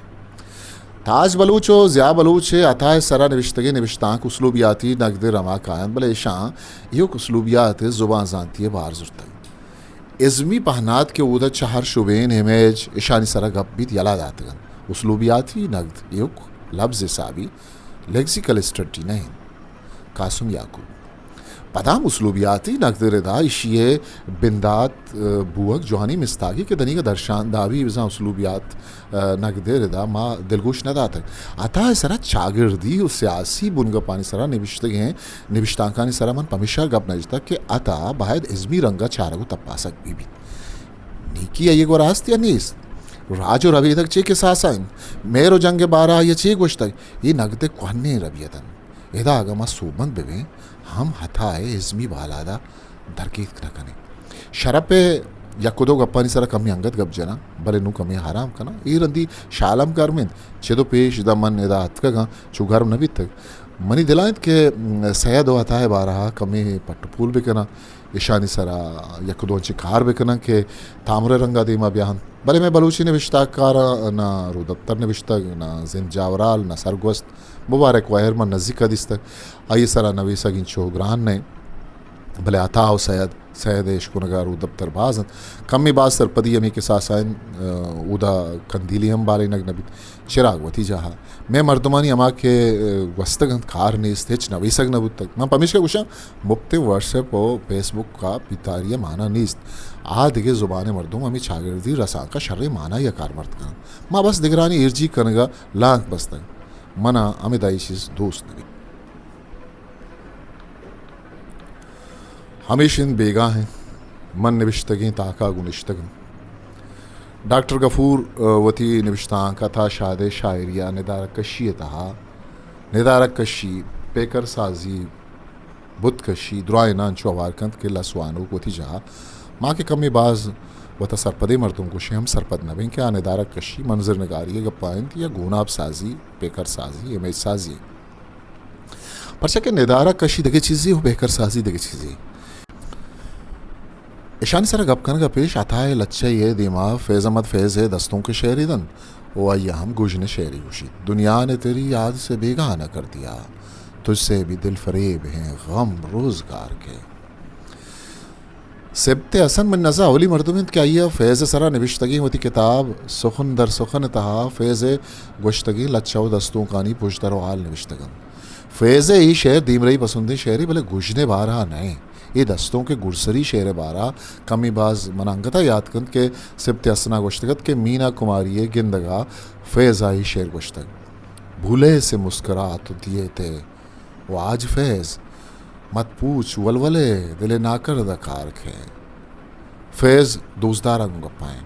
تاج بلوچ ءُ ضیاء بلوچ ءِ عطا ءِ سرا نبشتگیں نبشتانک اسلوبیاتی نگد ءِ رما کاینت، بلے اشاں ایوک اسلوبیات ءِ زبان زانتی ءِ بار زرتگ۔ ازمی پہنات کہ اودا چہر شبین، امیج، اشانی سرا گپ بیت، یلہ داتگ انت۔ اسلوبیاتی نگد ایوک لبز حسابی، لیکسیکل اسٹڈی نہ انت۔ قاسم یعقوب۔ پدا ہم اسلوبیاتی نگد ءِ ردا ایشی ءِ بندات، ءَ، بوگ جوانیں مستاگے کہ دنیگا درشان دابی بزاں اسلوبیات، ءَ، نگد ءِ ردا ما دلگوش نہ داتگ۔ عطا ءِ سرا چاگردی ءُ سیاسی بنگپانی سرا نبشتگیں نبشتانکانی سرا من پمیشا گپ نہ جتگ کہ عطا باید ازمی رنگا چارگ ءُ تپاسگ بہ بیت۔ نیکی آئی ءِ گورا ہست یا نیست؟ راج ءُ ربیدگ چے کساسا انت؟ مہر ءُ جنگ ءِ بارا آئی ءَ چے گوشتگ؟ اے نگد ءِ کوہنیں ربیت انت۔ ادا اگاں ما سوبمند بہ بیں، ہم ہتا ءِ ازمی بالاد ءَ درکیت نہ کنیں۔ شرپ ءِ یک و دو گپانی سرا کمی انگت گپ جناں، بلے نوں کمی آرام کناں۔ اے رندی شال ہم گرم انت، چد و پیش داں من ادا اتکگاں، چو گرم نہ بیتگ۔ منی دل ءَ انت کہ سید و عطا ءِ بارہ ءَ کمی پٹ و پول بکناں، ایشانی سرا یک و دو انچیں کار بکناں کہ تامر ءِ رنگ ءَ دیما بیاہنت۔ بلے مئے بلوچی نبشتہ کاراں نہ رودپتر نبشتگ، نہ زند جاورال، نہ سرگوست۔ مبارک واہر من نزیک ءَ دیستگ، آئی ءِ سرا نویسگ انچو گران نہ انت، بلے عطا و سید، سید ءِ اشکنگ ءَ رودپتر باز انت۔ کمے باز سرپدی ہمے کساس ءَ انت، اودا کندیلی ہم بالینگ نہ بیت، چراگ وتی جاہ ءَ۔ مئے مردمانی ہما کہ گوستگ انت، کار نیست، ہچ نویسگ نہ بوتگ۔ من پمیشکا گوشاں، مپتیں واٹس ایپ و فیس بک ءَ پیتاری ءِ مانا نیست۔ آ دگہ زبان ءِ مردم ہمے چاگردی رسانک ءَ شریں مانا ءَ کارمرد کننت۔ ما بس دگرانی ایرجیگ کنگ ءَ لانک بستگ۔ من ءَ ہمدا اے چیز دوست نہ بیت۔ ہمیش انت بیگاہ انت۔ من نبشتگیں تاک ءَ گوں نشتگ آں۔ ڈاکٹر غفور، ءَ، وتی نبشتانک ءَ تھا شاد ءِ شاعری ءَ ندارگ کشی ءِ تہا، ندارگ کشی، پیکر سازی، بت کشی، درائیناں انچو ہوار کنت کہ لس وانوک وتی جاہ ءَ، ما کہ کمے باز وتا سرپدیں مردم گوشیں، ہم سرپد نہ بیں کہ آ ندارگ کشی، منظر نگاری ءِ گپا انت یا گوناب سازی، پیکر سازی، امیج سازی۔ پرچا کہ ندارگ کشی دگہ چیزے و پیکر سازی دگہ چیزے۔ اشانی سرا گپ کنگ ءَ پیش عطا ءِ لچہ ءِ دیما فیض احمد فیض ءِ دستونک ءِ شعرے دنت و آئی ءَ ہم گژن ءِ شعرے گوشیت۔ دنیا نے تیری یاد سے بیگانہ کر دیا، تجھ سے بھی دل فریب ہیں غم روزگار کے۔ سبط حسن منی نزا اولی مردم انت کہ آئی ءَ فیض ءِ سرا نبشتگیں وتی کتاب سخن در سخن ءِ تہا فیض ءِ گوشتگیں لچہ و دستونکانی پژدر و حال نبشتگ انت۔ فیض ءِ اے شعر دیمرئی پسندیں شعرے، بلے گژن ءِ بارہ ءَ نہ انت۔ اے دستونک ءِ گڈسری شعر ءِ بارہ ءَ کمے باز من انگت ءَ یات کنت کہ سبط حسن ءَ گوشتگ ات کہ مینا کماری ءِ گندگ ءَ فیض ءَ اے شعر گوشتگ، بھولے سے مسکرا تو دیے تھے، و آج فیض، مت پوچھ ولولے دل ناکردہ کار کھے۔ فیض دوستدار ءَ گوں گپائیں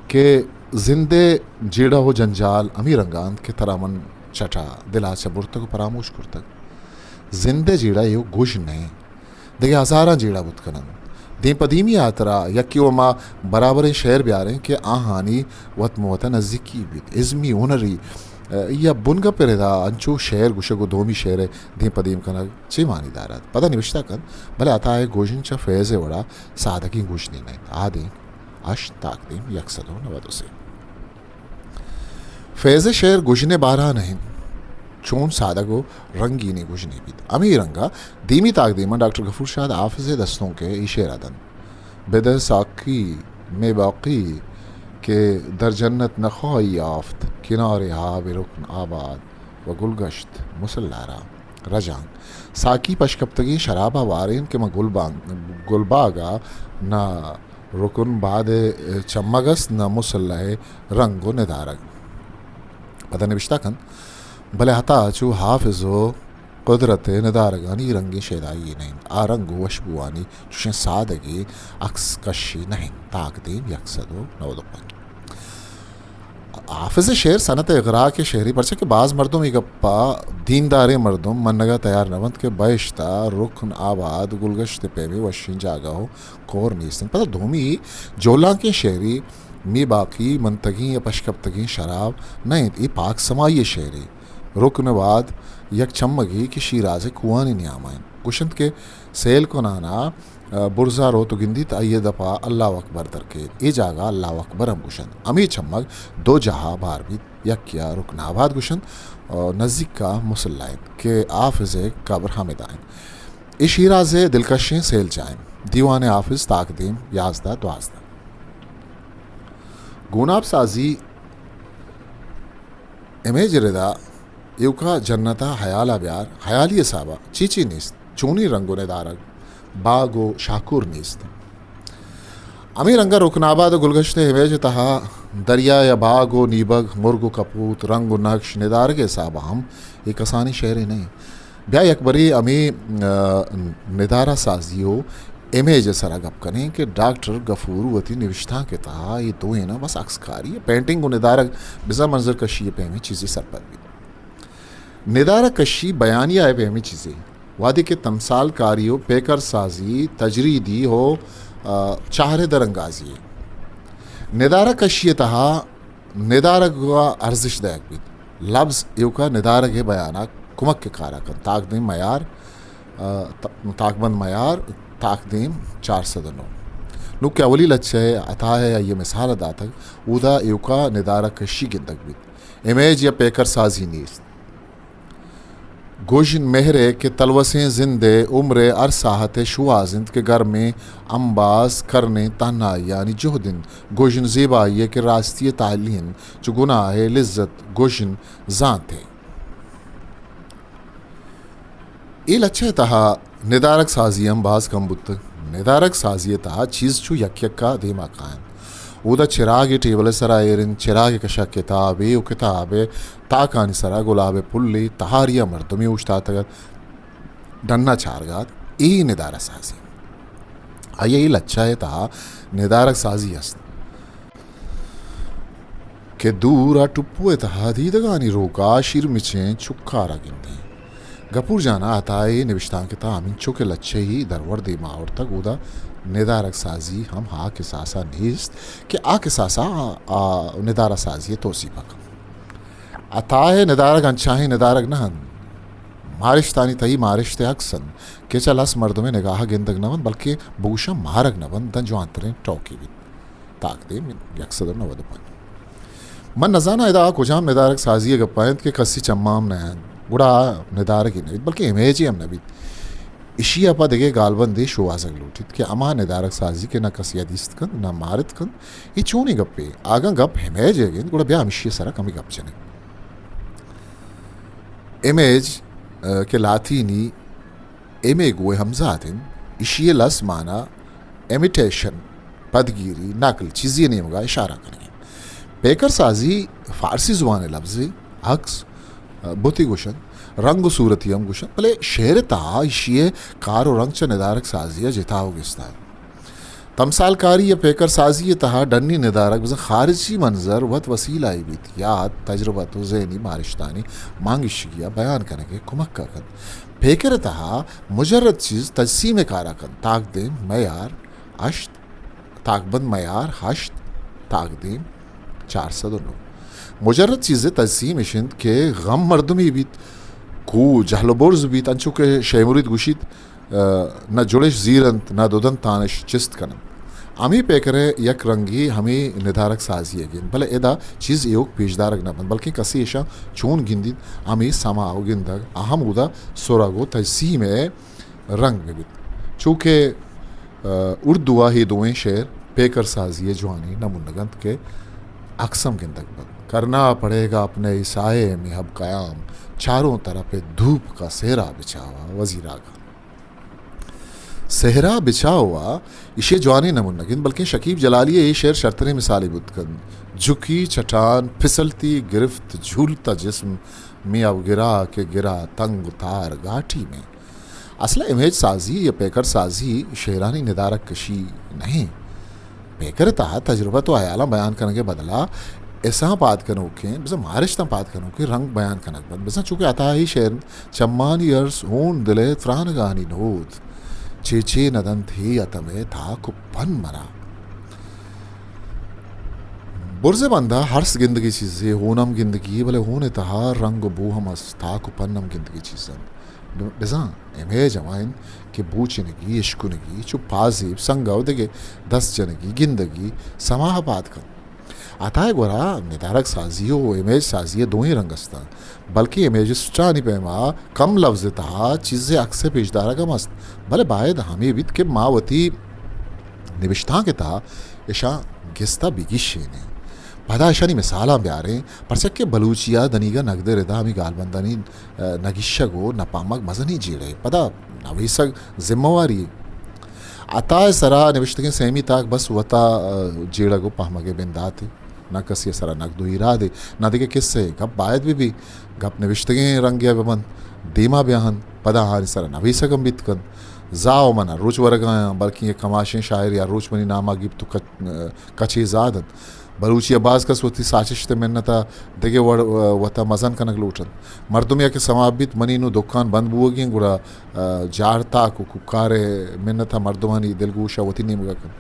کہ زند ءِ جیڑہ و جنجال ہمے رنگ ءَ انت کہ ترا من چٹا دل ءَ چہ برتگ و پراموش کرتگ۔ زند ءِ جیڑہ ءَ گژن نہ انت۔ دگہ ہزاراں جیڑہ بوت کننت۔ دیم پہ دیمی ہاترا یکے و ہما برابریں شعر بیاریں کہ آہانی وت مہ وت ءَ نزیکی بیت۔ ازمی، ہنری، ءَ، یا بنگپ ءِ ردا انچو شعر گوشگ و دومی شعر ءِ دیم پہ دیم کنگ چے معنی دارت؟ پدا نبشتہ کنت، بلے عطا ءِ گژن چہ فیض ءِ وڑا سادگیں گژنے نہ انت۔ آدینک ہشت، تاکدیم یک سد و نود و سے۔ فیض ءِ شعر گژن ءِ بارہ ءَ نہ انت، چون سادگ و رنگینیں گژنے بیت۔ ہمے رنگ ءَ دیمی تاکدیم ءَ ڈاکٹر غفور شاد حافظ ءِ دستونک ءِ اے شعر ءَ دنت، بدہ ساقی مے باقی کہ در جنت نخواہی یافت، کنار آب رکن آباد و گلگشت مصلا را۔ رجانک، ساقی پشکپتگیں شراب ءَ وارین کہ من گلبانگ، گلباگ ءَ نہ رکن باد ءِ چمگ است، نہ مصلا ءِ رنگ و ندارگ۔ پدا نبشتہ کنت، بلے عطا چو حافظ و قدرت ءِ ندارگانی رنگیں شیدائی نہ انت۔ آ رنگ و وشبوانی چوشیں سادگیں عکس کشی نہ انت۔ تاکدیم یک سد و نود و پنچ۔ حافظ ءِ شعر صنعت اغراق ءِ شعرے، پرچا کہ باز مردم اے گپ ءَ، دینداریں مردم، منگ ءَ تیار نہ بنت کہ بہشت ءَ رکن آباد گلگشت ءِ پیمیں وشیں جاگہ و کور نیست انت۔ پدا دومی جہلانکیں شعرے، مے باقی منتگیں یا پشکپتگیں شراب نہ انت، اے پاک سمائی ءِ شعرے۔ رکن ءِ واد یک چمگے کہ شیراز ءِ کوہانی نیام ءَ انت۔ گوشنت کہ سیل کنان ءَ برزا روت و گندیت، آئی ءِ دپ ءَ اللہ اکبر در کیت۔ اے جاگہ ءَ اللہ اکبر ہم گوشنت۔ ہمے چمگ دو جاہ ءَ بار بیت، یکے ءَ رکن آباد گوشنت، نزیک ءَ مصلا انت کہ حافظ ءِ قبر ہمدا انت۔ اے شیراز ءِ دلکشیں سیل جاہ انت۔ دیوان حافظ، تاکدیم یازدہ دوازدہ۔ گوناب سازی امیج ءِ ردا ایوکا جنت ءَ ہیال ءَ بیار، ہیالی حساب ءَ چی چی نیست، چونی رنگ و ندارگ، باگ و شاکور نیست۔ ہمے رنگ ءَ رکن آباد و گلگشت ءِ امیج ءِ تہا دریا یا باگ و نیبگ، مرگ و کپوت، رنگ و نقش، ندارگ ءِ حساب ءَ ہم اے کسانیں شعرے نہ انت۔ بیا یک برے ہمے، ءَ، ندارہ سازی و امیج ءِ سرا گپ کنیں کہ ڈاکٹر غفور وتی نبشتانک ءِ تہا اے دوئیناں بس عکس کاری ءَ، پینٹنگ و ندارگ بزاں منظر کشی ءِ پیمیں چیزے سرپد بیت۔ ندارگ کشی بیانیہ ءِ پیمیں چیزے، وہدے کہ تمثال کاری و پیکر سازی تجریدی و، آ، چہرہ درانگازی۔ ندارگ کشی ءِ تہا ندارگ ءَ ارزش دئیگ بیت۔ لبز ایوکا ندارگ ءِ بیان ءَ کمک ءِ کار ءَ کنت۔ تاکدیم میار، آ، ت-، تاکبند میار، تاکدیم چار سد و نو۔ نوں کہ اولی لچہ ءَ عطا ءَ آئی ءِ مثال ءَ داتگ، اودا ایوکا ندارگ کشی گندگ بیت۔ امیج یا پیکر سازی نیست۔ گژن مہر ءِ کہ تلوسیں زند ءِ عمر ءِ ہر ساعت ءِ شوہاز انت کہ گرمیں امباز، کرنیں تہنائیانی جہد انت۔ گژن زیبائی ءِ کہ راستی ءِ تہلی انت، چو گناہ ءِ لذت گژن زانت ءِ۔ اے لچہ ءِ تہا ندارگ سازی ہم باز کم بوتگ۔ ندارگ سازی ءِ تہا چیز چو یک یکا دیما کاینت۔ اودا چراگے ٹیبل ءِ سرا ایر انت، چراگ ءِ کشا کتابے و کتاب ءِ تاکانی سرا گلاب ءِ پلے، تہاری ءَ مردمے اوشتاتگ ات، ڈنا چارگ ءَ ات۔ اے ندارگ سازی۔ آئی ءِ اے لچہ ءِ تہا ندارگ سازی است۔ کہ دور ءَ ٹپو ءِ تہا دیدگانی روک ءَ شیرمچیں چکار ءَ گندیں۔ گپور جان ءَ عطا ءِ نبشتانک ءِ تہا ہمینچو کہ لچہی درور دیما آورتگ، اودا ندارگ سازی ہم آ کساس ءَ نیست کہ آ کساس ءَ آ ندارگ سازی ءِ توسیپ ءَ کنت۔ عطا ءِ ندارگ انچاہیں ندارگ نہ انت، مارشتانی تہی مارشت ءِ عکس انت کہ چہ لس مردم ءِ نگاہ ءَ گندگ نہ بنت، بلکیں بگوشاں مارگ نہ بنت، داں جوانتریں ٹوکے بیت۔ تاکدیم یک سد و نود و پنچ۔ من نزاناں ادا کجام ندارگ سازی ءِ گپ ءَ انت کہ کسی چماں ہم نہ انت، گڑا آ ندارگے نہ بیت، بلکیں امیجے ہم نہ بیت۔ اشی ءَ پہ دگہ گالبندے شوہازگ لوٹیت کہ ہما ندارگ سازی کہ نہ کسی ءَ دیست کنت، نہ مارت کنت، اے چونیں گپے؟ اگاں گپ امیج ئیگ انت، گڑا بیا ہمیشی ءِ سرا کمے گپ جنیں۔ امیج، آ، کہ لاطینی امیگو ءِ ہمزاد انت، اشی ءِ لس مانا امیٹیشن، پدگیری، نقل، چیزے ءِ نیمگا اشارہ کنگ انت۔ پیکر سازی فارسی زبان ءِ لبزے، عکس، بتے گوشنت، رنگ و صورتی ہم گوشنت، بلے شعر ءِ تہا اشی ءِ کار و رنگ چہ ندارگ سازی ءَ جتا و گستا انت۔ تمثال کاری یا پیکر سازی ءِ تہا ڈنی ندارگ بزاں خارجی منظر وت وسیلہ ئے بیت، یات، تجربت و ذہنی مارشتانی مانگیشگی ءَ بیان کنگ ءِ کمک ءَ کنت۔ پیکر ءِ تہا مجرد چیز تجسیم ءِ کار ءَ کنت، تاکدیم، میار، ہشت، تاکبند میار، ہشت، تاکدیم، چار سد و نو۔ مجرد چیز ءِ تجسیم اش انت کہ غم مردمے بیت، کوہ جہل و برز بیت، انچو کہ شے مرید گوشیت، آ، نہ جڑش زیر انت، نہ دودنتانش چست کن انت۔ ہمے پیکر ءِ یک رنگے ہمے ندارگ سازی ئیگ انت، بلے ادا چیز ایوک پیش دارگ نہ بنت، بلکیں کسے اشاں چون گندیت، ہمے سما و گندگ ءَ ہم اودا سرگ و تجسیم ءِ رنگ بہ بیت۔ چو کہ، آ، اردو ءَ اے دوئیں شعر پیکر سازی ءِ جوانیں نمونگ انت کہ عکس ہم گندگ بنت۔ کرنا پڑے گا اپنے سائے میں اب قیام، چاروں طرف دھوپ کا سہرا بچھا ہوا۔ وزیر آغا۔ سہرا بچھا ہوا ایشی ءِ جوانیں نمونگ انت، بلکیں شکیب جلالی ءِ اے شعر شرتریں مثالے بوت کنت۔ جھکی چٹان پھسلتی گرفت جھولتا جسم میں اب گرا کہ گرا تنگ تار گھاٹی میں۔ اصل ءَ امیج سازی یا پیکر سازی شعرانی ندارگ کشی نہ انت۔ پیکر ءِ تہا تجربت و ہیالاں بیان کنگ ءِ بدلا اساں پاد کنوکیں، بزاں مارشتاں پاد کنوکیں رنگ بیان کنگ بنت۔ بزاں چو کہ عطا ءِ شعر انت، چمانی ارس ہون دل ءِ ترانگانی نود، چے چے نہ دنت ہے اتم ءِ تاک و پن منا۔ برز ءِ بندا ارس گندگی چیزے، ہون ہم گندگی، بلے ہون ءِ تہا رنگ و بو ہم است، تاک و پن ہم گندگی چیز انت۔ بزاں امیج ہما انت کہ بوچنگی، اشکنگی، چو پازیب، سنگ ءُ دگہ دست جنگی، گندگی، سما ءَ پاد کنت۔ عطا ءِ گورا ندارگ سازی ءُ امیج سازی ءِ دوئیں رنگ است انت، بلکیں امیجسٹانی پیما کم لبز ءِ تہا چیزے عکس ءِ پیش دارگ ہم است، بلے باید ہمے بیت کہ ما وتی نبشتانک ءِ تہا اشاں گستا بگیشینیں، پدا اشانی مثالاں بیاریں، پرچا کہ بلوچی ءَ دنیگا نگد ءِ ردا ہمے گالبندانی نہ گیشگ ءُ نہ پہمگ مزنیں جیڑہے، پدا نویسگ ذمہ واری۔ عطا ءِ سرا نبشتگیں سیمی تاک بس وتا جیڑگ ءُ پہمگ ءِ بنداتے، نہ کسی ءِ سرا نگد ءُ ایرادے، نہ دگہ کسہ ءِ گپ باید بہ بی، گپ نبشتگیں رنگے ءَ بہ بنت، دیما بیا انت، پدا آہانی سرا نویسگ ہم بیت کنت۔ زاہ و من ہر روچ ورگایاں، بلکیں یک کماشیں شاعرے ہر روچ منی ناما گیپت و کچ-، کچے زاہ دنت۔ بلوچی ء باز کس وتی ساچشت ء منت ء دگہ وڑ وتا مزن کنگ لوٹ انت۔ مردمے ء کہ سما بیت منی نوں دکان بند بوگی انت، گڑا، ء، جاڑ تاک و کوکار ء منت ء مردمانی دلگوش ء وتی نیمگ ء کنت۔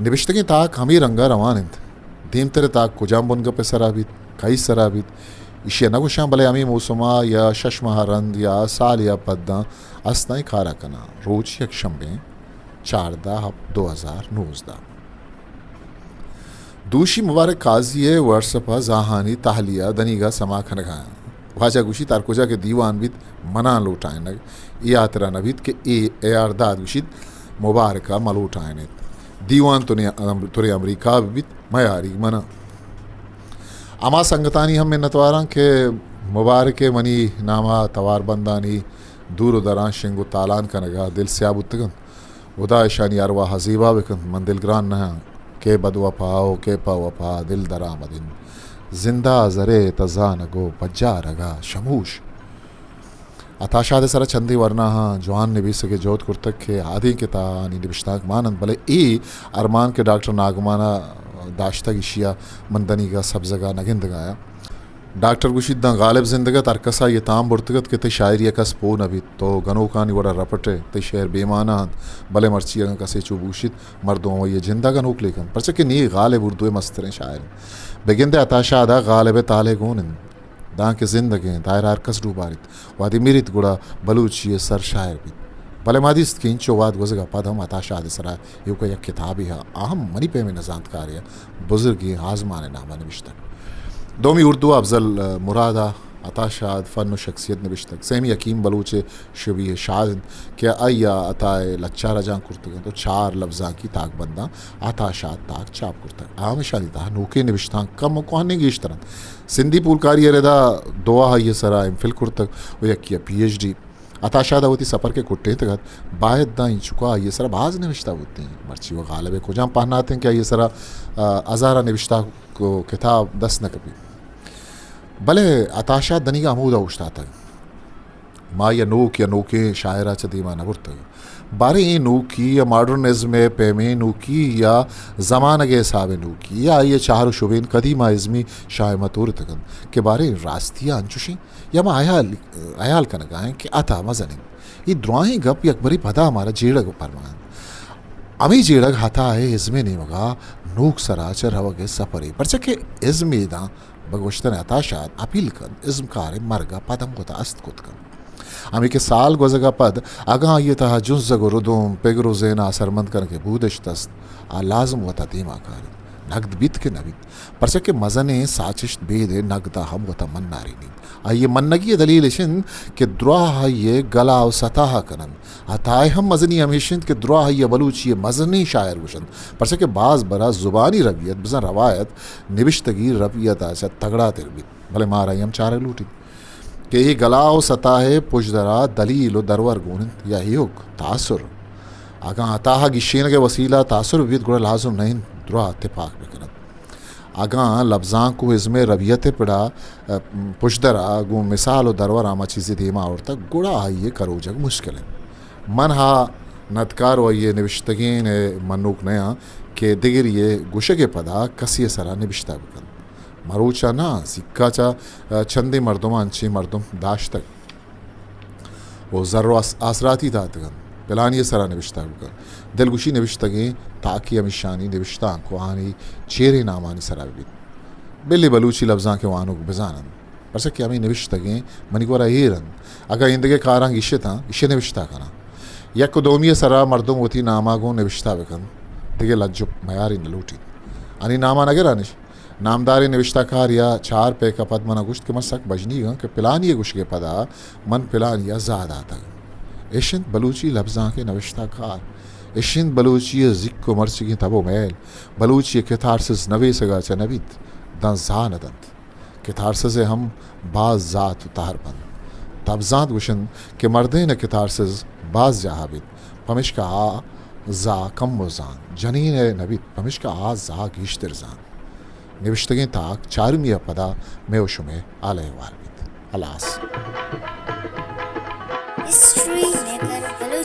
نبشتگیں تاک ہمے رنگ ء روان انت۔ دیمتر ء تاک کجام بنگپ ء سرا بیت، کئی سرا بیت، ایشی ء نہ گوشاں، بلے ہمے موسم ء یا شش ماہ ء رند یا سالے ء پداں استاں اے کار ء کناں۔ روچ یک شنبے، چاردہ ہپت دو ہزار نوزدہ۔ دوشی مبارک قاضی ء واٹس اپ ء زاہانی تہلیہ دنیگا سما کنگا انت۔ واجہ گوشیت، ہر کجا کہ دیوان بیت، منا لوٹائینگ اے ہاترا نہ بیت کہ اے اے آر داد گوشیت، مبارک ء ملوٹائینیت۔ دیوان تنے-، ترے امریکہ بہ بیت، میاریگ منا۔ ہما سنگتانی ہم منتواراں کہ مبارک ء منی ناما توار بندانی دور و دراں شنگ و تالان کنگا دل سیاہ بوتگ انت۔ ہدا اشانی ارواہ ء زیبا بکنت، من دلگران نہ آں۔ کئے بد وپا و کئے پہ وپا دل درآمد انت۔ زندہ زرے تہ زانگ و پجارگ ء شموش۔ عطا شاد ء سرا چندے ورناہاں جوان نبیسگ ء جہد کرتگ کہ آدینک ء تہا آنی نبشتانک مان انت، بلے اے ارمان کہ ڈاکٹر ناگمان ء داشتگ، ایشی ء من دنیگا سبزگ ء نہ گندگایاں۔ ڈاکٹر گوشیت، داں غالب زندگ ات، ہر کس آئی ء تام برتگ ات کہ تئی شاعری ء کس پوہ نہ بیت، تو گنوکانی وڑ ء رپٹ ئے، تئی شعر بے مانا انت، بلے مرچی اگاں کسے چو بگوشیت، مردم ہمائی ء جند ء گنوک لیک انت، پرچا کہ نی غالب اردو ء مستریں شاعر انت۔ بگندئے عطا شاد ء غالب ء تالہ گون انت، دانکہ زندگ انت، آئرا ہر کس ڈوباریت۔ وہدے مریت گڑا بلوچی ء سر شاعر بیت۔ بلے ما دیست کہ انچو وہد گوزگ ء پد ہم عطا شاد ء سرا ایوک ء یک کتابے ء آ ہم منی پیمیں نزانتکارے ء بزرگیں آزمان ء نام ء نبشتگ۔ دومی اردو ء افضل مراد ء عطا شاد فن و شخصیت نبشتگ۔ سیمی حکیم بلوچ ء شبیہ شاد انت کہ آئی ء عطا ء لچہ رجانک کرتگ انت و چار لبزانکی تاکبنداں عطا شاد تاک چاپ کرتگ۔ آ ہمیشانی تہا نوکیں نبشتانک کم و کوہنیں گیشتر انت۔ سندھی پولکاری ء ردا دو ء آئی ء سرا ایم فل کرتگ و یکے ء پی ایچ ڈی۔ عطا شاد ء وتی سپر کہ کٹینتگ ات، باید داں اینچکا آئی ء سرا باز نبشتہ بوتیں، مرچی و غالب ء کجام پہناتیں کہ آئی ء سرا، آ، ہزاراں نبشتہ کو کتاب دست نہ کپیت۔ بلے عطا شاد دنیگا ہمودا اوشتاتگ۔ ما یا نوک یا نوکیں شاعرا چہ دیما نہ برتگ۔ باریں اے نوکی یا ماڈرن ازم ء پیمیں نوکی یا زمانگ ء حساب ء نوکی یا آئی ء چہر و شبین قدیم ء ازمی شاہ ء ما تورتگ انت کہ باریں راستی ء انچوشیں یا ما ہیال، ہیال کنگا ایں کہ عطا مزن انت۔ اے دراہیں گپ یکبرے پدا مارا جیڑگ پرمان انت۔ ہمے جیڑگ عطا ء ازم ء نیمگا نوک سرا چہ روگ ء سپرے، پرچا کہ ازم ء داں بہ گوشتن عطا شاد اپیل کنت، ازمکار ء مرگ ء پد ہم وتا است کت کنت۔ ہمے کہ سال گوزگ ء پد اگاں آئی ء تہا جنزگ و ردوم، پگر و زین ء اثرمند کنگ ء بودشت است، آ لازم وتا دیما کاریت، نگد بیت کہ نہ بیت، پرچا کہ مزنیں ساچشت بید ء نگد ء ہم وتا منارینیت۔ آئی ء منگی ء دلیل اش انت کہ دراہ آئی ء گلا و ستاہ کن انت۔ عطا ء ہم مزنی ہمیش انت کہ دراہ آئی ء بلوچی ء مزنیں شاعر گوش انت، پرچا کہ باز برا زبانی ربیت، بزاں روایت، نبشتگی ربیت ء چہ تگڑا تر بیت۔ بلے مارا اے ہم چارگ لوٹیت کہ اے گلا و ستاہ ء پژدرا دلیل و درور گون انت یا ایوک تاثر۔ اگاں عطا ء گیشینگ ء وسیلہ تاثر بہ بیت، گڑا لازم نہ انت دراہ تپاک بہ کنت۔ اگاں لبزانک و ازم ء ربیت ء پڑا، ء، پژدرا گوں مثال و درور آ ما چیزے دیما آورتگ، گڑا آئی ء کروجگ مشکل انت۔ من ہا ندکار و آئی ء نبشتگین ء منوک نیاں کہ دگری ء گوشگ ء پدا کسی ء سرا نبشتہ بکنت۔ مروچا نہ، سکا چہ چندیں مردماں انچیں مردم داشتگ و زر و آس-، آسراتی داتگ انت، پلانی ء سرا نبشتہ بکن۔ دلگوشی نبشتگیں تاکے ہمیشانی نبشتانک و آنی چیریں نامانی سرا بہ بیت۔ بلے بلوچی لبزانک ء وانوک بزان انت، پرچا کہ ہمے نبشتگیں منی گورا ایر انت۔ اگاں ایندگہ کاراں گیشتاں، ایشی ء نبشتہ کناں۔ یک و دومی ء سرا مردم وتی ناما گوں نبشتہ بکنت، دگہ لج و میارے نہ لوٹیت۔ آنی ناما نہ گرانش۔ نامداریں نبشتہ کارے ء چار پیک ء پد من ء گوشت کہ من سک بژنیگ آں کہ پلانی ء گوشگ ء پدا من پلانی ء زاہ داتگ۔ اش انت بلوچی لبزانک ء نبشتہ کار، اش انت بلوچی ء زیک و مرچیگیں تب و میل، بلوچی ء کتھارسس نویسگ ء چہ نہ بیت داں زاہ نہ دنت۔ کتھارسس ء ہم باز زات و تہر بنت۔ تب زانت گوش انت کہ مردین ء کتھارسس باز جاہ ء بیت، پمشکا آ زاہ کم و زانت، جنین ء نہ بیت، پمشکا آ زاہ گیشتر زانت۔ نبشتگیں تاک چارمی ء پدا مئے و شمئے حال احوال بیت۔ ہلاس۔ History maker Balochi.